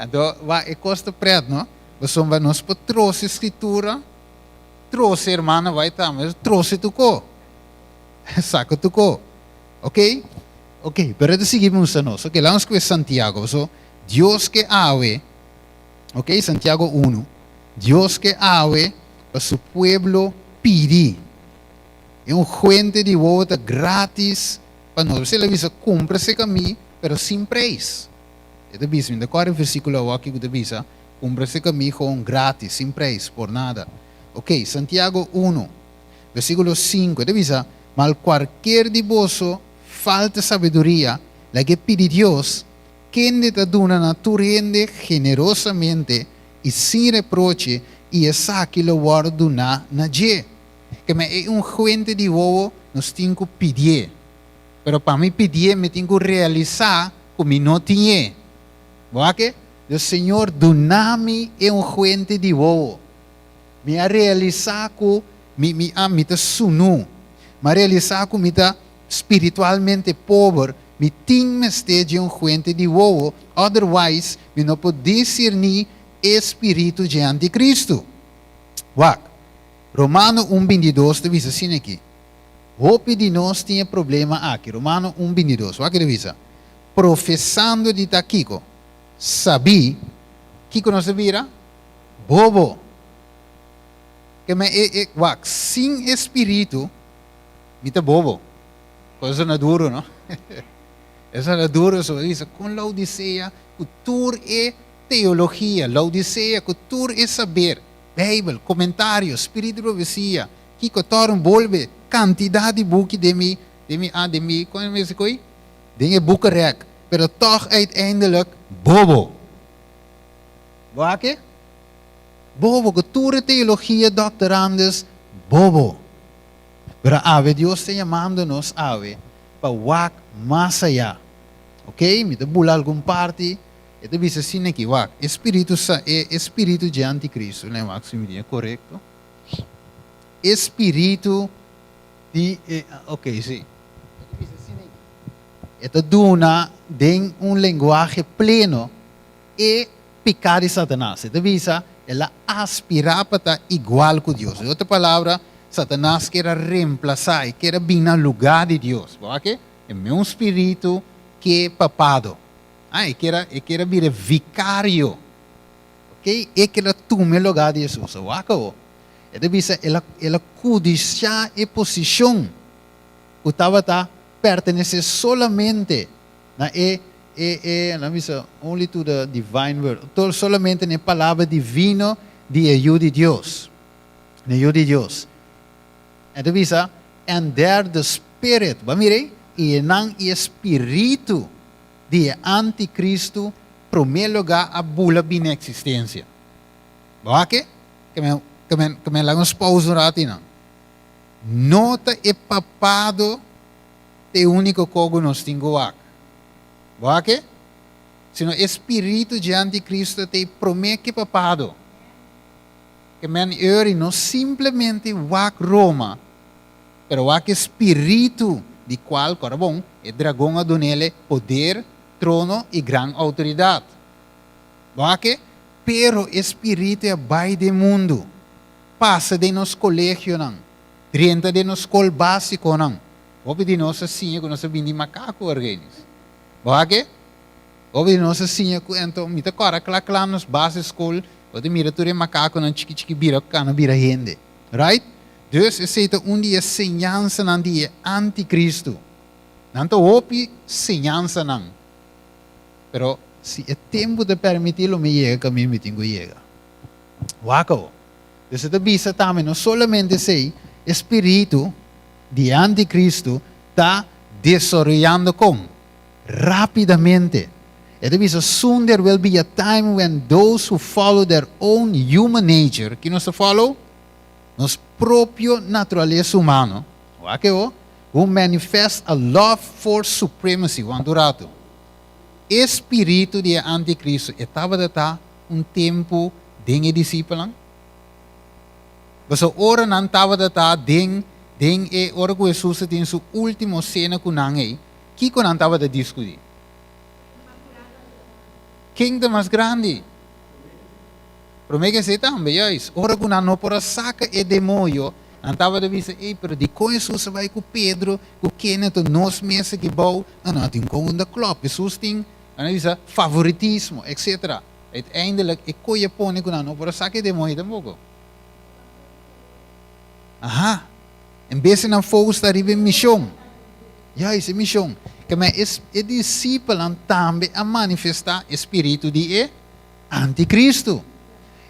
Anto, wak, e kos ta pret, no? Pasobra nos por trose Skritura, trose hermana White tambe, trose tur ko. Saka tur ko. Ok? Ok, pero e ta sigui mustra nos. Ok, laga nos kue Santiago, pasobra Dios ke awe. Ok, Santiago unu, Dios ke awe pa su pueblo pidi. E un fuente di wowo ta gratis pa nos. Esei el a bisa, Kumpra serka mi, pero sin preis. E ta bisa, mi ta kòrda e versíkulo awoki ku ta bisa, Kumpra serka mi gewoon gratis, sin preis, por nada. Ok, Santiago unu, versíkulo sinku, e ta bisa, Mal kualkier di boso falta sabiduria, laga e pidi Dios, Kende ta duna na tur hende generosamente i sin reproche, i esaki lo wòrdu duná na dje. Keme e un huente di wowo nos tin ku pidié. Pero pa mi pidié mi tin ku realisá ku mi no tin'é. Bo a ke? Dios, Señor, duna mi e un huente di wowo. Mi a realisá ku mi mi a mi ta sunú. Mi a realisá ku mi ta spiritualmente pober. Mi tin mester dje un fuente di wowo, otherwise mi no por discerní e spiritu dje anticristo. Wak, Romano un bintidos ta bisa asina aki. Hopi di nos tin e problema aki. Romano un bintidos, wak e ta bisa, Profesando di ta kiko? Sabí, kiko nos ta bira? Bobo. Ke men e, e, wak, sin e spiritu mi ta bobo. Cosa na duro, no? Esa na duro, so bisa con Laodicea, cu tur e teologia, Laodicea cu tur e saber, Bijbel, comentario, spirito di profecia, kico toren bolbe, cantidad di buki den mi, den mi, ah, den mi, con e mester coi? Den e boekenrek, pero toch uiteindelijk bobo. Bo a ke? Bobo, cu tur e teologia, doctorandes, bobo. Pero awe Dios ta yamando nos awe pa wak mas ayá. Ok, mi ta bula algun parti, e ta bisa asina aki, wak, e spiritu sa, e e spiritu dje anticristo, lei wak si mi tin e korekto, e spiritu di e, ok, si, e ta bisa asina aki, e ta duna den un lenguahe pleno e piká di Satanas. E ta bisa, el a aspirá pa ta igual ku Dios. Den otro palabra, Satanas kier a remplasá, e kier a bin na lugá di Dios. Bo wak e? E meun spiritu ke papado. Ah, e kier a, e kier a bira vikario. Ok? E kier a tuma e lugá di Hesus. Bo wak awo? E ta bisa, el a, el a kudisiá e posishon ku tabata pertenesé solamente Na e, e, e, nan bisa, only to the divine word, to, solamente na e palabra divino di e Yu di Dios, na e Yu di Dios. E ta bisa, and there the spirit, bo a mira ei? I e nan i e spiritu di e anticristo prome lugar a bula bini existencia. Bo a ke? Ke men, ke men, ke men laga nos pausa un rato einan. No ta e papado Ta e úniko ko ku nos tin ku wak. Bo a ke? Sino e spiritu dje antikristo ta e promé ke papado. Ke men eur i no simplemente wak Roma, pero wak e spiritu di kual, kòrda bon, e dragon a dun'ele poder, trono i gran outoridat. Bo a ke? Pero e spiritu e a bai den mundu, pasa den nos kolegionan, drenta den nos skol básikonan. Hopi di nos a siña ku nos a bini di makaku, Argenis. Bo a ke? Hopi di nos a siña ku anto mi ta kòrda kla kla nos base skol, bo ta mira tur e makakunan chiki chiki bira kana bira hende. Right? Dus esei ta un di e señansanan di e antikristu. Nan ta hopi señansanan. Pero si e tempu ta permití lo mi yega kaminda mi tin ku yega. Wak awo. Dus e ta bisa tambe no solamente esei, e spiritu di e anticristo ta desaroyando kon? Rapidamente. E ta bisa, Soon there will be a time when those who follow their own human nature, ki nos ta follow? Nos propio naturalesa humano, wak e ho, who manifest a love for supremacy, wanta un rato. E spiritu di e anticristo e tabata ta un tempu. den e disipelnan? Pasobra ora nan tabata ta den den e ora ku Hesus a tin su último sena ku nan ei, kiko nan tabata diskutí? Ken ta mas grandi? Promé ku esei tambe, juis, ora ku nan no por a saka e demoño, nan tabata bisa, Ei, pero dikon Hesus a bai ku Pedro, ku kende ta nos mes aki bou? No, no tin kon unda klòp. Hesus tin, nan a bisa, favoritismo, etsetera. Uiteindelijk, e koe a pone ku nan no por a saka e demoño tampoko. Aha! En bes di nan focus ta riba e mishon. Juis, e mishon. Keme e disipelnan tambe a manifestá e spiritu di e anticristo.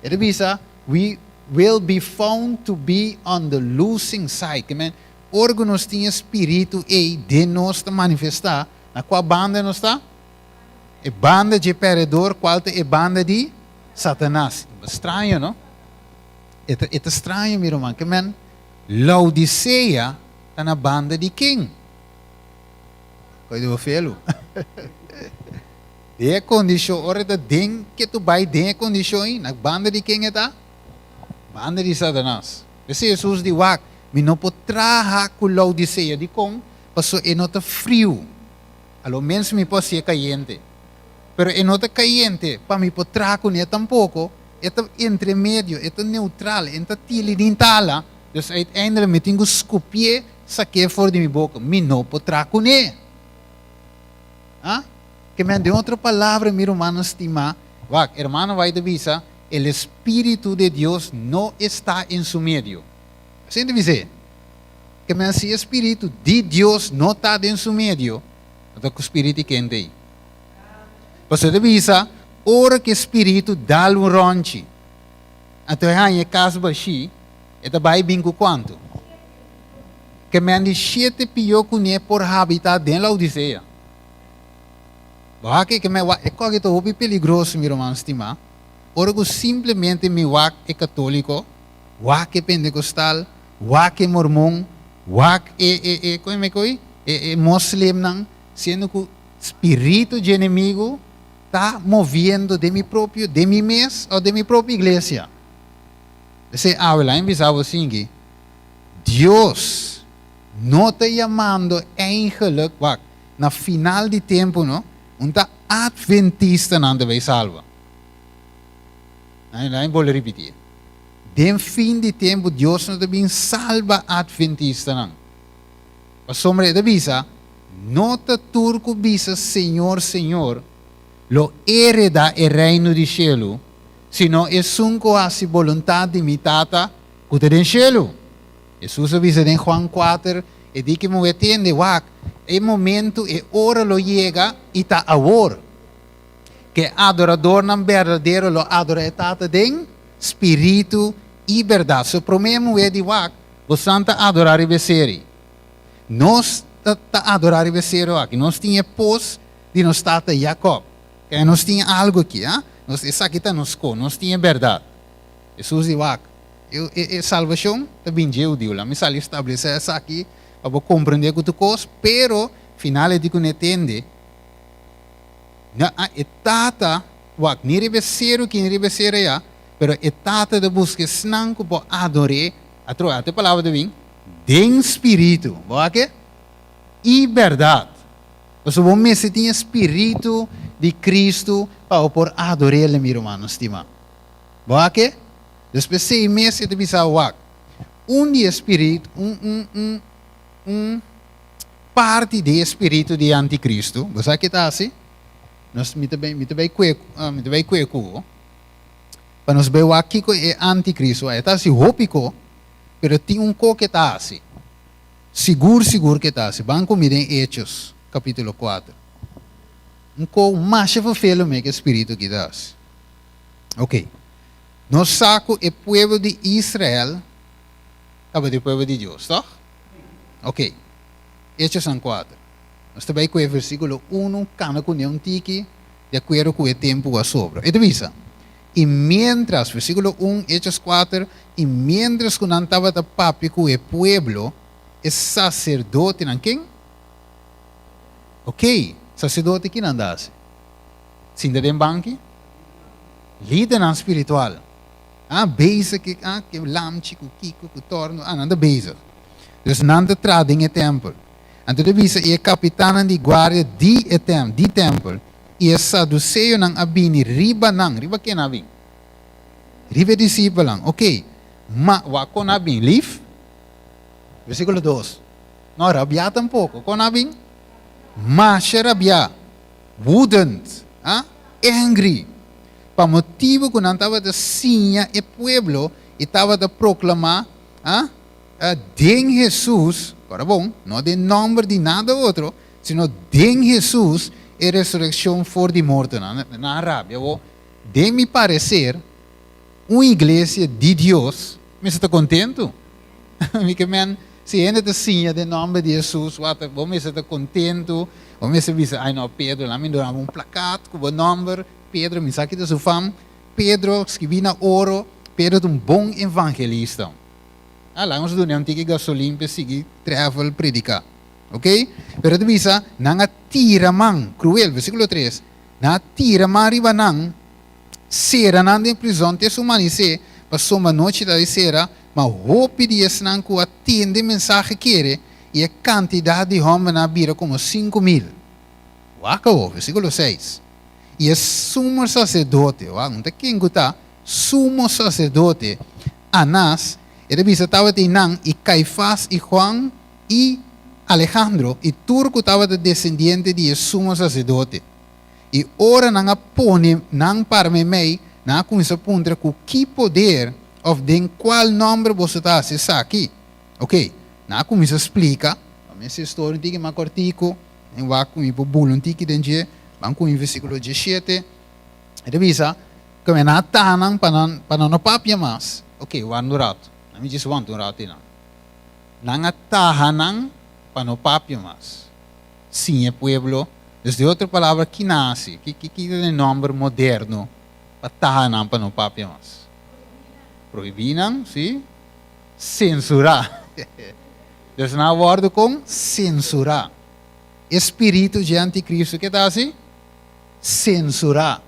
E ta bisa, We will be found to be on the losing side. Keme, ora ku nos tin e spiritu ei den nos ta manifestá, na kua banda nos ta? E banda dje pèrdedor, kual ta e banda di Satanas. Straño, no? E ta, e ta straño, mi ruman. Ke men, Laodisea ta na banda di ken? Koi di bo felu. Den e kondishon, ora e ta den ke tu bai den e kondishon ei, na banda di ken e ta? Banda di Satanas. P'esei Hesus di, Wak, mi no por traha ku Laodisea. Dikon? Pasobra e no ta friu. A lo mens mi por hasié kayente. Pero e no ta kayente pa mi por traha kuné tampoko. E ta entre medio, e ta neutral, e no ta tili ni tala. Dus uiteindelijk mi tin ku skupié, sak'é for di mi boka. Mi no por traha kuné. Ah? Ke men, den otro palabra, mi rumannan stimá, wak, hermano White ta bisa, El Espíritu de Dios no está en su medio. Asina ta bis'é. Ke men si e spiritu di Dios no ta den su medio, no ta ku spiritu di kende ei. Pasobra e ta bisa, ora ku e spiritu dal un rònchi, anto e haña e kas bashí, e ta bai bin ku kuantu? Ke men di shete pió kuné por habitá den Laodisea. Bo hak ke men wak e kòke ta hopi peligroso, mi ruman stimá, ora ku simplemente mi wak e katóliko, wak e pentekostal, Wak e mormon, wak e e e kon me koi? E e moslimnan, siendo ku spiritu dje enemigu ta moviendo den mi propio, den mi mes o den mi propio iglesia. P'esei awe laña bisa bo sinki, Dios no ta yamando eigenlijk, wak, na final di tempu no, un ta atventistanan ta bay salba. Laña bolbe ripiti. Den fin di tempu Dios no ta bin salba atventistanan. Pasobra e ta bisa, No ta tur ku bisa Señor, Señor, lo hereda e reino di shelu, sino esun ku hasi boluntat di mi Tata ku ta den shelu. Hesus a bisa den Juan kuater, E di ki muhé tende, Wak, e momentu, e ora lo yega, i ta awor, ku e adoradornan berdadero lo adora e Tata den Spiritu i bèrdat. So promé muhé di wak, bosan ta adorá riba e seri. Nos ta ta adorá riba e seru aki. Nos tin e pos di nos tata Jakòb. Kaya nos tin algu aki, ha? Nos, esaki ta nos ko. Nos tin e bèrdat. Hesus di wak, e, e, e salbashon ta bin dje hudiu. Laat mi sali establesé esaki pa bo komprendé ku tur kos, pero final e di ku ne tende, Na a e tata, wak, ni riba e seru ki ni riba e seru ayá, pero e tata ta buska esnan ku por ador'é, atrobe, ata e palabra ta bin, den spiritu, bo wak e? I bèrdat. Pasobra bo mester tin e spiritu di Kristu pa bo por ador'El, mi rumannan stimá. Bo wak e? Despues sei mes e ta bisa, wak, un di e spiritu, un, un, un, un. Parti di e spiritu di e anticristo, bo sa ke ta hasi? Nos, mi ta bai, mi ta bai kue, mi ta bai kue ku bo, pa nos bai wak kiko e anticristo a. E ta hasi hopi ko, pero tin un ko ke ta hasi. Sigur, sigur ke ta hasi. Ban ku mi den Hechos, kapitulo kuater. Un ko masha ferfelu me ke spiritu ki ta hasi. Ok. Nos sa ku e pueblo di Israel tabata e pueblo di Dios, tòg? Ok. Hechosnan kuater. Nos ta bai ku e versíkulo unu, kana kuné un tiki, di akuerdo ku e tempu ku a sobra. E ta bisa, I miéntras, versíkulo un, Hechos kuater, i miéntras ku nan tabata papia ku e pueblo, e saserdotenan, ken? Ok, saserdote kinan ta hasi? Sinta den banki? Lidernan spiritual. Ah, bezig ku ah, ku lamchi, ku kiko, ku torno, ah, nan ta bezig. Dus nan ta traha den e tèmpel. Anto ta bisa i e kapitannan di guardia di e tèm, di tèmpel i e saduseonan a bini riba nan. Riba ken nan a bin? Riba e disipelnan. Oké, ma wak kon nan a bin? Lif? Versíkulo dos. No rabiá tampoko. Kon nan a bin? Masha rabiá. Woedend, ah, angry. Pa motibu ku nan tabata siña e pueblo i tabata proklamá, ah, den Hesus, ora bon, no den nòmber di nada otro, sino den Hesus e resurekshon for di mortonan. Nan a rabia. Awor, den mi pareser, un iglesia di Dios mester ta kontentu. Mi ke men, si hende ta siña den nòmber di Hesus, wak, bo mester ta kontentu. Bo mester bisa, Ai no, Pedro, laat mi duna bo un plakat ku bo nòmber. Pedro, mi sa ki ta su fam. Pedro, skibí na oro. Pedro ta un bon evangelista. Ah, laga nos duna un tiki gasolin p'e sigui travel prediká. Ok? Pero ta bisa, nan a tira man, kruel, versíkulo tres, nan a tira man riba nan, sera nan den prizòn te su manisé, pasobra nochi ta di sera, ma hopi di esnan ku a tende mensahe kere, i e kantidat di hòmbernan a bira komo 5000. Wak awor, versíkulo seis. I e sumo saserdote, wak, un ta ken ku ta sumo saserdote, Anás, e ta bisa tabatin nan, i Kaifas i Juan i Alejandro, i tur ku tabata desendiente di e sumo saserdote. I ora nan a pone nan para meimei, nan a kuminsá puntra ku ki poder òf den kual nòmber boso ta hasi esaki. Oke, nan a kuminsá splika. Pa mi hasi e storia un tiki mas kòrtiku, mi wak ku mi por bula un tiki den dje, ban ku mi versíkulo 17. E ta bisa, ku nan a taha nan pa nan pa nan no papia mas. Oke, wak un ratu. Nan mi djis wanta un ratu einan. Nan a taha nan pa no papia mas. Siña e pueblo. Dus den otro palabra, ki nan a hasi? Ki ki ki ta e nòmber moderno pa taha nan pa no papia mas? Prohibí nan, sí. Sensurá. Dus nan a wòrdu kon? Sensurá. E spiritu dje antikristu ke ta hasi? Sensurá.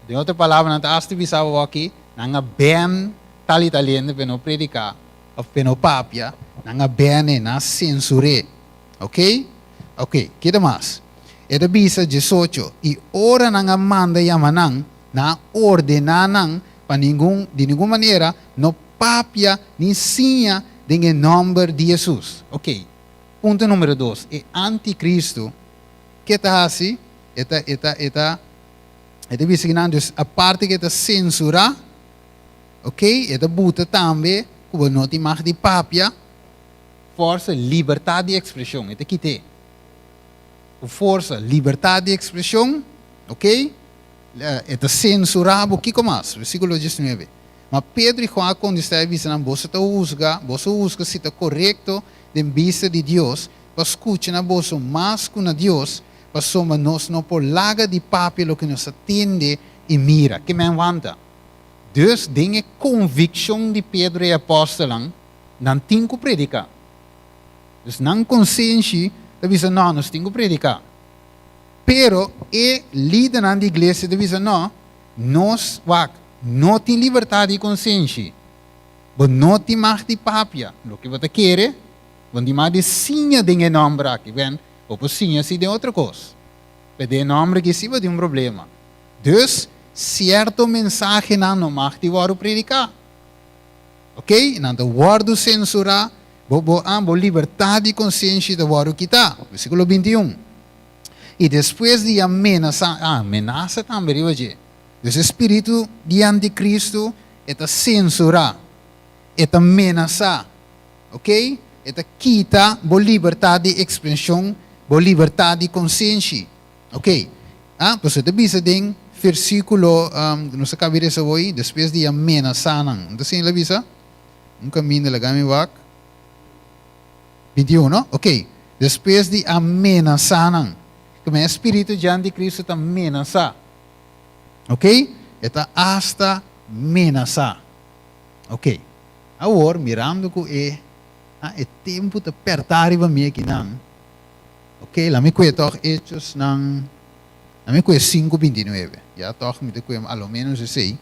Den otro palabra, nan ta hasta bisa bo aki, nan a bèn tal i tal hende pa e no prediká òf pa e no papia, nan a bèn e, nan a sensur'é. Ok? Ok, keda mas. E ta bisa 18, I ora nan a manda yama nan, nan a ordená nan pa ningun, di ningun manera, no papia ni siña den e nòmber di Hesus. Ok, punto número dos, e antikristu ke ta hasi? E ta, e ta, e ta, e ta bisa kinan, dus aparte ke e ta sensurá, ok, e ta buta tambe ku bo no tin mag di papia, Forsa libertad di expresion, e ta kit'é. Ku forsa libertad di expresion, ok, e ta censurá bo. Kiko mas? Versículo 19. Ma Pedro i Juan a kontestá i bisa nan, Boso ta husga, boso husga si ta korekto den bista di Dios pa skucha na boso mas ku na Dios, pasobra nos no por laga di papia loke nos a tende i mira. Ke men wanta? Dus den e konvikshon di Pedro i e apòstelnan, nan tin ku prediká. Dus nan konsenshi ta bisa, Nò, nos tin ku prediká. Pero e lidernan di iglesia ta bisa, Nò, nos, wak, no tin libertat di konsenshi. Bo no tin mag di papia loke bo ta kere, bo no tin mag di siña den e nòmber aki. Bèn, bo por siña si den otro kos, pero den e nòmber aki si bo tin un problema. Dus, sierto mensahenan no mag di wòrdu prediká. Ok, nan ta wòrdu sensurá, bo bo a bo libertat di konsienshi ta wòrdu kitá. Versíkulo 21. I despues di a menasá, ah, menasa tambe riba dje. Dus e spiritu di antikristu e ta sensurá, e ta menasá, ok? E ta kita bo libertat di ekspreshon, bo libertat di konsienshi. Ok, ah, pasobra e ta bisa den versíkulo, nos a kaba di resa hoy, despues di a menasá nan. No ta asina el a bisa? Un kaminda laga mi wak. 21, no? Ok, despues di a menasá nan. Kome e spiritu di antikristu ta menasá. Ok, e ta asta menasá. Ok, awor mirando ku e, ah, e tempu ta pèrtá riba mi akinan. Ok, laat mi kue tòg Hechosnan, laat mi kue 5:29. Ya tòg mi ta kue a lo ménos esei.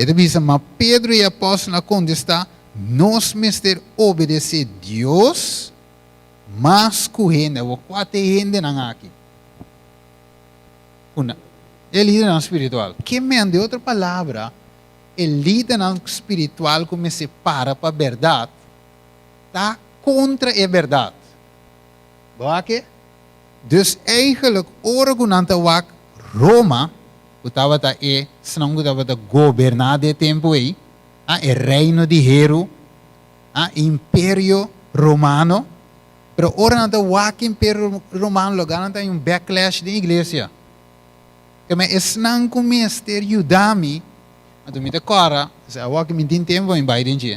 E ta bisa, Ma Pedro i e apòstelnan a kontestá, Nos mester obedesé Dios mas ku hende. Awor, kua ta e hendenan aki? Ku nan, e lidernan spiritual. Ke men, den otro palabra, e lidernan spiritual ku mester para pa bèrdat ta kontra e bèrdat. Bo a ke? Dus eigenlijk ora ku nan ta wak Roma, ku tabata e esnan ku tabata goberná den e tempu ei, a e reino di heru, a e imperio romano, pero ora nan ta wak e imperio romano loga nan ta haña un backlash den iglesia. Keme esnan ku mester yuda mi, anto mi ta kòrda, awor ku mi tin tempu pa mi bai den dje,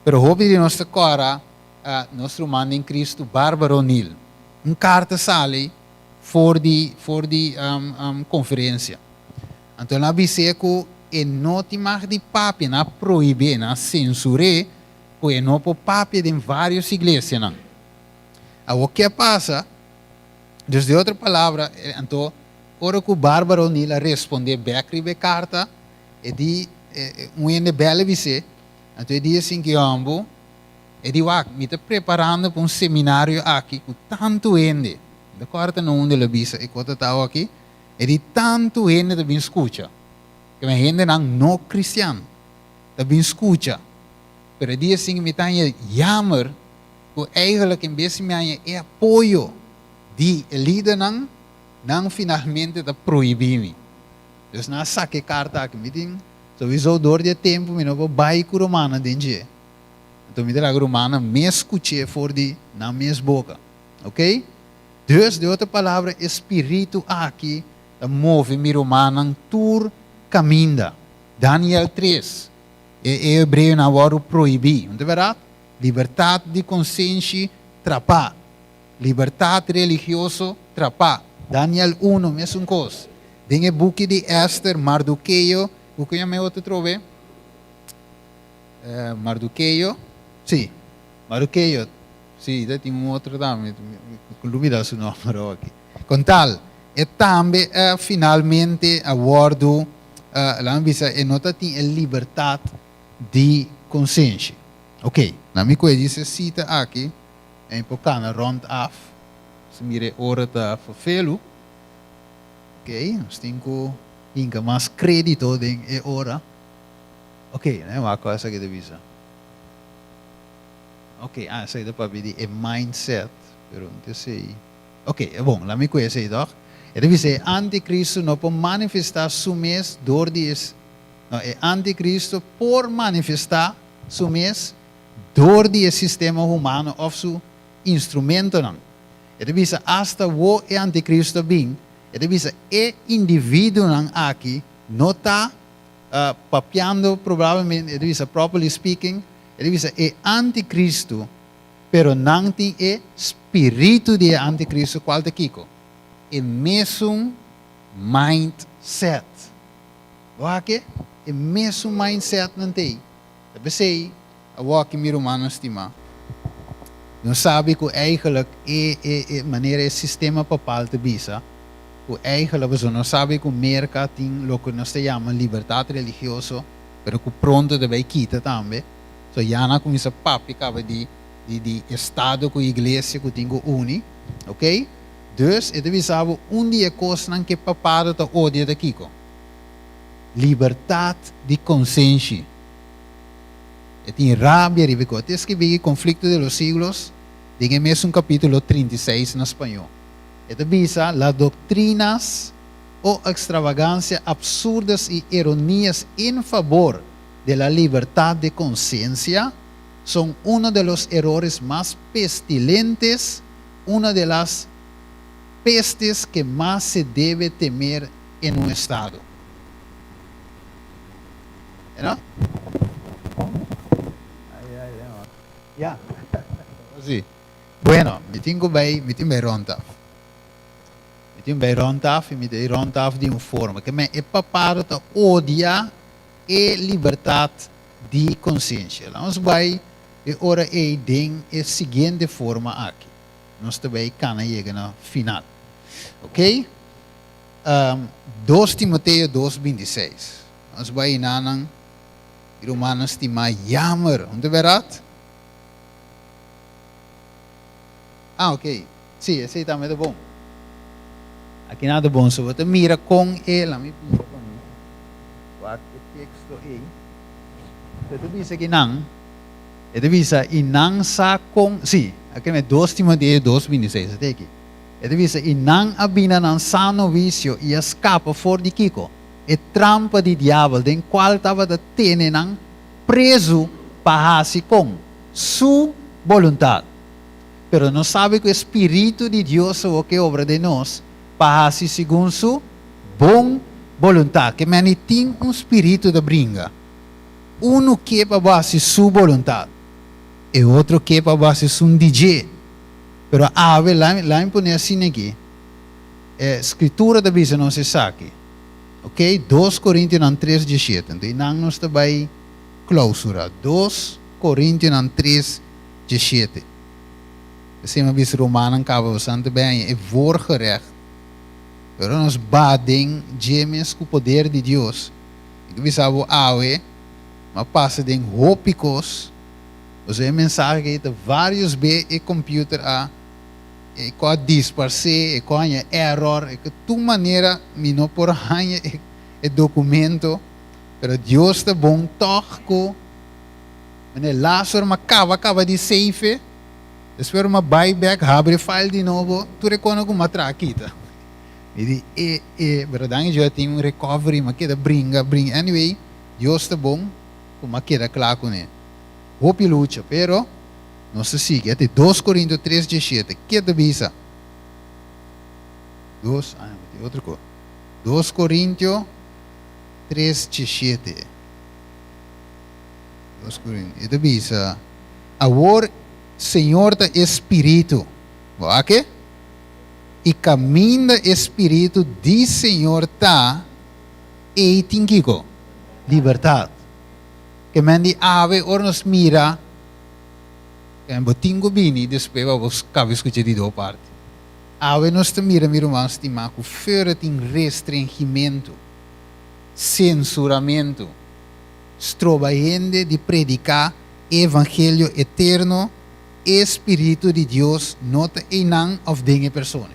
pero hopi di nos ta kòrda Nos ruman den Cristo Barbara O'Neill un carta sali for di for di conferencia. Anto nan a bis'é cu e no tin mag di papia, nan a prohib'é, nan a censur'é cu e no por papia den varios iglesianan. Awor ke a pasa? Dus den otro palabra, anto ora cu Barbara O'Neill a responde bek riba e carta, e di un hende bel a bis'é, anto e di asin ki hombo, E di, Wak, mi ta preparando pa un seminario aki ku tantu hende. Mi ta kòrda na unda el a bisa e kos ta tau aki. E di, Tantu hende ta bin skucha. Ke men hendenan no kristian ta bin skucha. Pero e di asin mi ta haña yamer ku eigenlijk en bes di mi haña e apoyo di e lidernan, nan finalmente ta prohibí mi. Dus nan a saka e karta aki. Mi tin souiso dor di e tempu mi no por bai ku rumannan den dje. Anto mi ta laga rumannan mes skuch'é for di nan mes boka. Oké? Dus, den otro palabra, e spiritu aki ta move mi rumannan tur kaminda. Daniel tres, E e hebreonan a wòrdu prohibí, no ta bèrdat? Libertat di konsenshi trapá. Libertat religioso trapá. Daniel uno, mesun kos. Den e buki di Ester, Mardukeo, ku ku yama e otro trobe? Mardukeyo, sí, Mardukeyo, sí, ta tin un otro tambe, mi lubida su nomber awor aki. Con tal, e tambe finalmente a wordu, laga mi bisa, e no ta tin e libertad di konsenshi. Ok, na mi kue djis e sita aki, en mi por kana rond af, si mira e ora ta ferfelu. Ok, nos tin ku hinka mas kredito den e ora. Ok, nan e wak kua esaki ta bisa. Ok, ah, esaki ta papia di e mindset, pero no ta esei. Ok, e bon, laat mi kue esei tòg. E ta bisa e anticristo no por manifestá su mes dor di e, no, e anticristo por manifestá su mes dor di e sistema humano òf su instrumentonan. E ta bisa asta wo e anticristo a bin, e ta bisa e individuonan aki no ta Papiando probablemente, e ta bisa properly speaking, e ta bisa e anticristo, pero nan tin e spiritu di e anticristo cual ta kico? E mesun mindset. Bo a ke? E mesun mindset nan t'ey. Ta p'esey awor aki mi rumannan stima, nos sabi cu eigenlijk e e e manera e sistema papal ta bisa, ku eigenlijk pasobra nos sabi ku Merka tin loke nos ta yama libertat religioso, pero ku pronto ta bai kita tambe. So ya nan a kuminsá papia kaba di di di estado ku iglesia ku tin ku uni, ok. Dus e ta bisa bo un di e kosnan ku e papado ta odia ta kiko? Libertat di konsenshi. E tin rabia riba e kos. Ta skibi Conflicto de los Siglos den e mesun kapitulo 36 na spañó. E ta bisa, Las doctrinas o extravagancia absurdas y ironías en favor de la libertad de conciencia son uno de los errores más pestilentes, una de las pestes que más se debe temer en un estado. No? Ya. Sí. Bueno, mi tin ku bai, mi tin bai rònt af. Mi tin bai rònt af i mi ta rònt af di un forma ke men e papado ta odia e libertat di konsiensia. Laat nos bai e ora ei den e siguiente forma aki. Nos ta bai kana yega na final. Ok? 2 Timoteo 2:26. Nos bai nanan, rumannan stimá, jammer. No ta bèrdat? Ah, ok. Sí, esei tambe ta bon. Aki nan ta bon. So bo ta mira kon e, laat mi bisa pa mi, wak e teksto ei. So e ta bisa aki nan, e ta bisa, i nan sa kon, sí, aki nan 2 Timoteo 2:26, e ta aki. E ta bisa, i nan a bini na nan sano huisio i a skapa for di kiko? E trampa di diabel den kual tabata tene nan prezu pa hasi kon? Su boluntat. Pero nos sabi ku e spiritu di Dios awor ke obra den nos pa hasi segun su bon boluntat. Ke meni tin un spiritu ta bringa. Unu ke pa bo hasi su boluntat, e otro ke pa bo hasi esun di dje. Pero awe, la'a mi pone asina aki, e Skritura ta bisa nos esaki, ok, 2 Korintionan 3 17. Anto einan nos ta bai klousura. 2 Korintionan 3 17. P'esei mi a bisa rumannan kaba bastante bèña e voorgerecht. Pero nos ba den dje mes ku poder di Dios. Mi ta bisa bo awe, mi a pasa den hopi kos. Pasobra e mensahe ei ta vários be e computer a e ko a disparsé, e ko a haña error, e ko tur manera mi no por haña e documento. Pero Dios ta bon tòg ku. Meneer Lázaro m'a caba caba di save, despues m'a bay bek habri e file di nobo, tur e cona cu m'a traha kita. Mi di e e pero dan yo a tin un recovery, m'a keda bringa bringa anyway Dios ta bon cu m'a keda cla cune. Hopi lucha pero nos ta sigui. Ate 2 Corinto 3 17 ke ta bisa? Dos ay mi tin otro co. 2 Corintio 3 17. 2 Korinto, e ta bisa, Awor Señor ta e Spiritu. Bo a ke? I kaminda e Spiritu di Señor ta, ei tin kiko? Libertat. Ke men di awe ora nos mira, bo tin ku bini despues pa bo kaba skucha di do parti. Awe nos ta mira, mi ruman stimá, ku fera tin restringimentu, sensuramentu. Stroba hende di prediká e evangelio eterno, e spiritu di Dios no ta einan òf den e persona.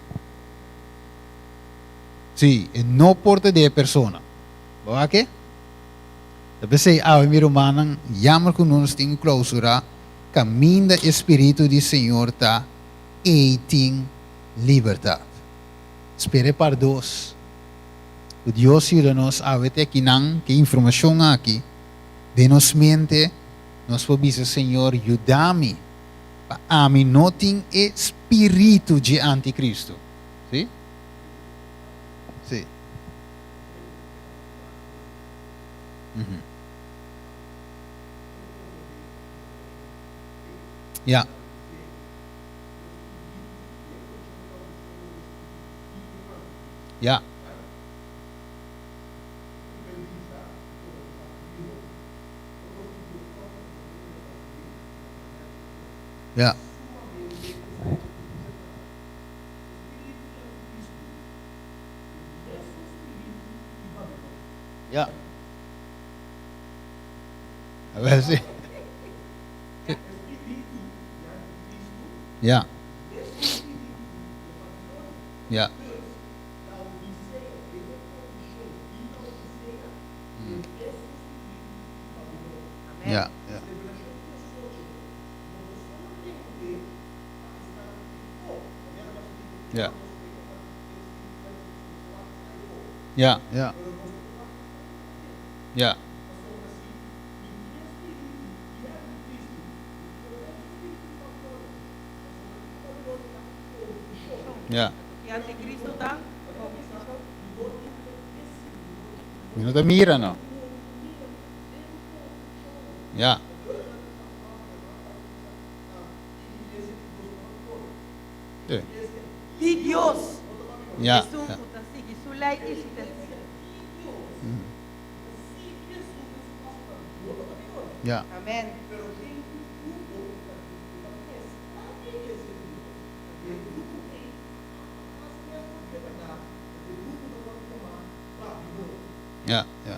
Sí, e no por ta den e persona. Bo wak e? Ta p'esei awe mi rumannan, jammer ku nos tin un klausurá kaminda e spiritu di Señor ta, ei tin libertat. Spera e par dos. Ku Dios yuda nos awe te akinan ku e informashon aki den nos mente, nos por bisa, Señor, yuda mi pa ami no tin e spiritu dje antikristu. Sí? Sí. Ya. Ya. Ya. Ya. A ver si. Ya. Ya. Ya, ya. Ya. Ya, ya. Ya. Ya. Mi no ta mira no. Ya. Sí. Di Dios. Ya. Esun Ya. ku ta sigui su lei i su testimonio. Ya. Amen. Ya, ya.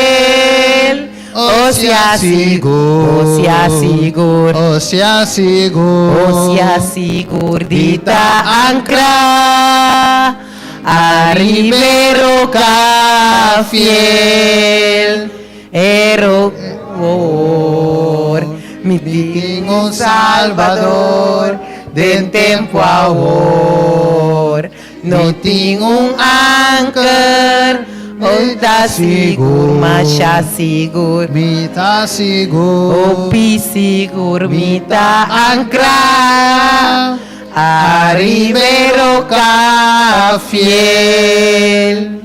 fiel. O sea sigur, o sea sigur, O sea sigur, o sea sigur di ta ankrá ariba e roka fiel. E roka mi tin un Salbador den tempu awor. No tin un anker, o ta sigur, masha sigur. Mi ta sigur, Hopi sigur, mi ta ankrá ariba e roka fiel.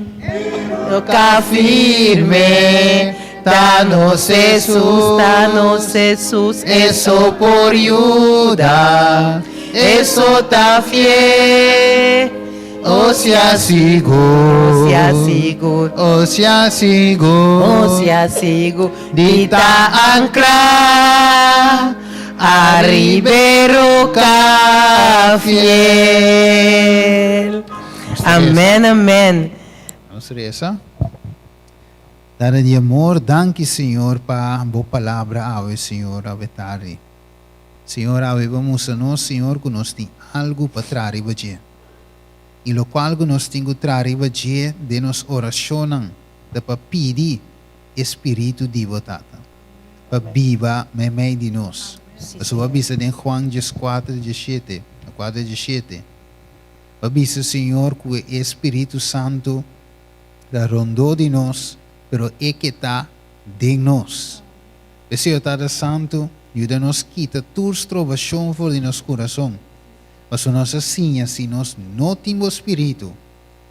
Roka firme, ta nos Jesus, ta nos Jesus, E so por yuda. E so ta fiel. O sea sigur. O sea sigur. O sea sigur. O sea sigur. Di ta ankrá ariba e roka fiel. Amèn, amèn. Nos resa. Tata di amor, danki Señor pa bo palabra awe Señor awe tardi. Señor awe bo mustra nos Señor ku nos tin algu pa traha riba dje. I lokual ku nos tin ku traha riba dje den nos orashonnan ta pa pidi e Spiritu di bo Tata pa biba meimei di nos. Pasobra bo a bisa den Juan dieskuater diesshete, kuater diesshete, bo a bisa Señor ku e Spiritu Santu ta rondó di nos, pero e ke ta den nos. P'esei, o Tata Santu, yuda nos kita tur strobashon for di nos kurason, pasobra nos a siña si nos no tin bo spiritu,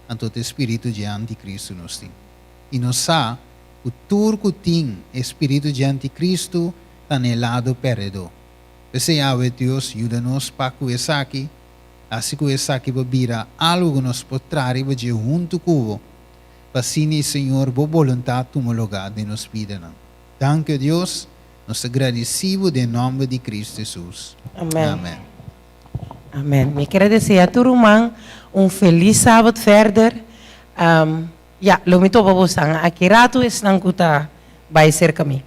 anto ta e spiritu dje antikristu nos tin. I nos sa ku tur ku tin e spiritu dje antikristu ta na e lado pèrdedó. P'esei, awe, Dios, yuda nos pa ku esaki. Hasi ku esaki bo bira algu ku nos por traha riba dje huntu ku bo, pa asina e Señor bo boluntat tuma lugá den nos bidanan. Danki, o Dios, nos ta gradisí bo den nòmber di Kristu Hesus. Amèn. Amèn. Amèn. Mi kier a desea tur ruman un felis sabat verder. Ya, lo mi topa bosan aki ratu esnan ku ta bai serka mi.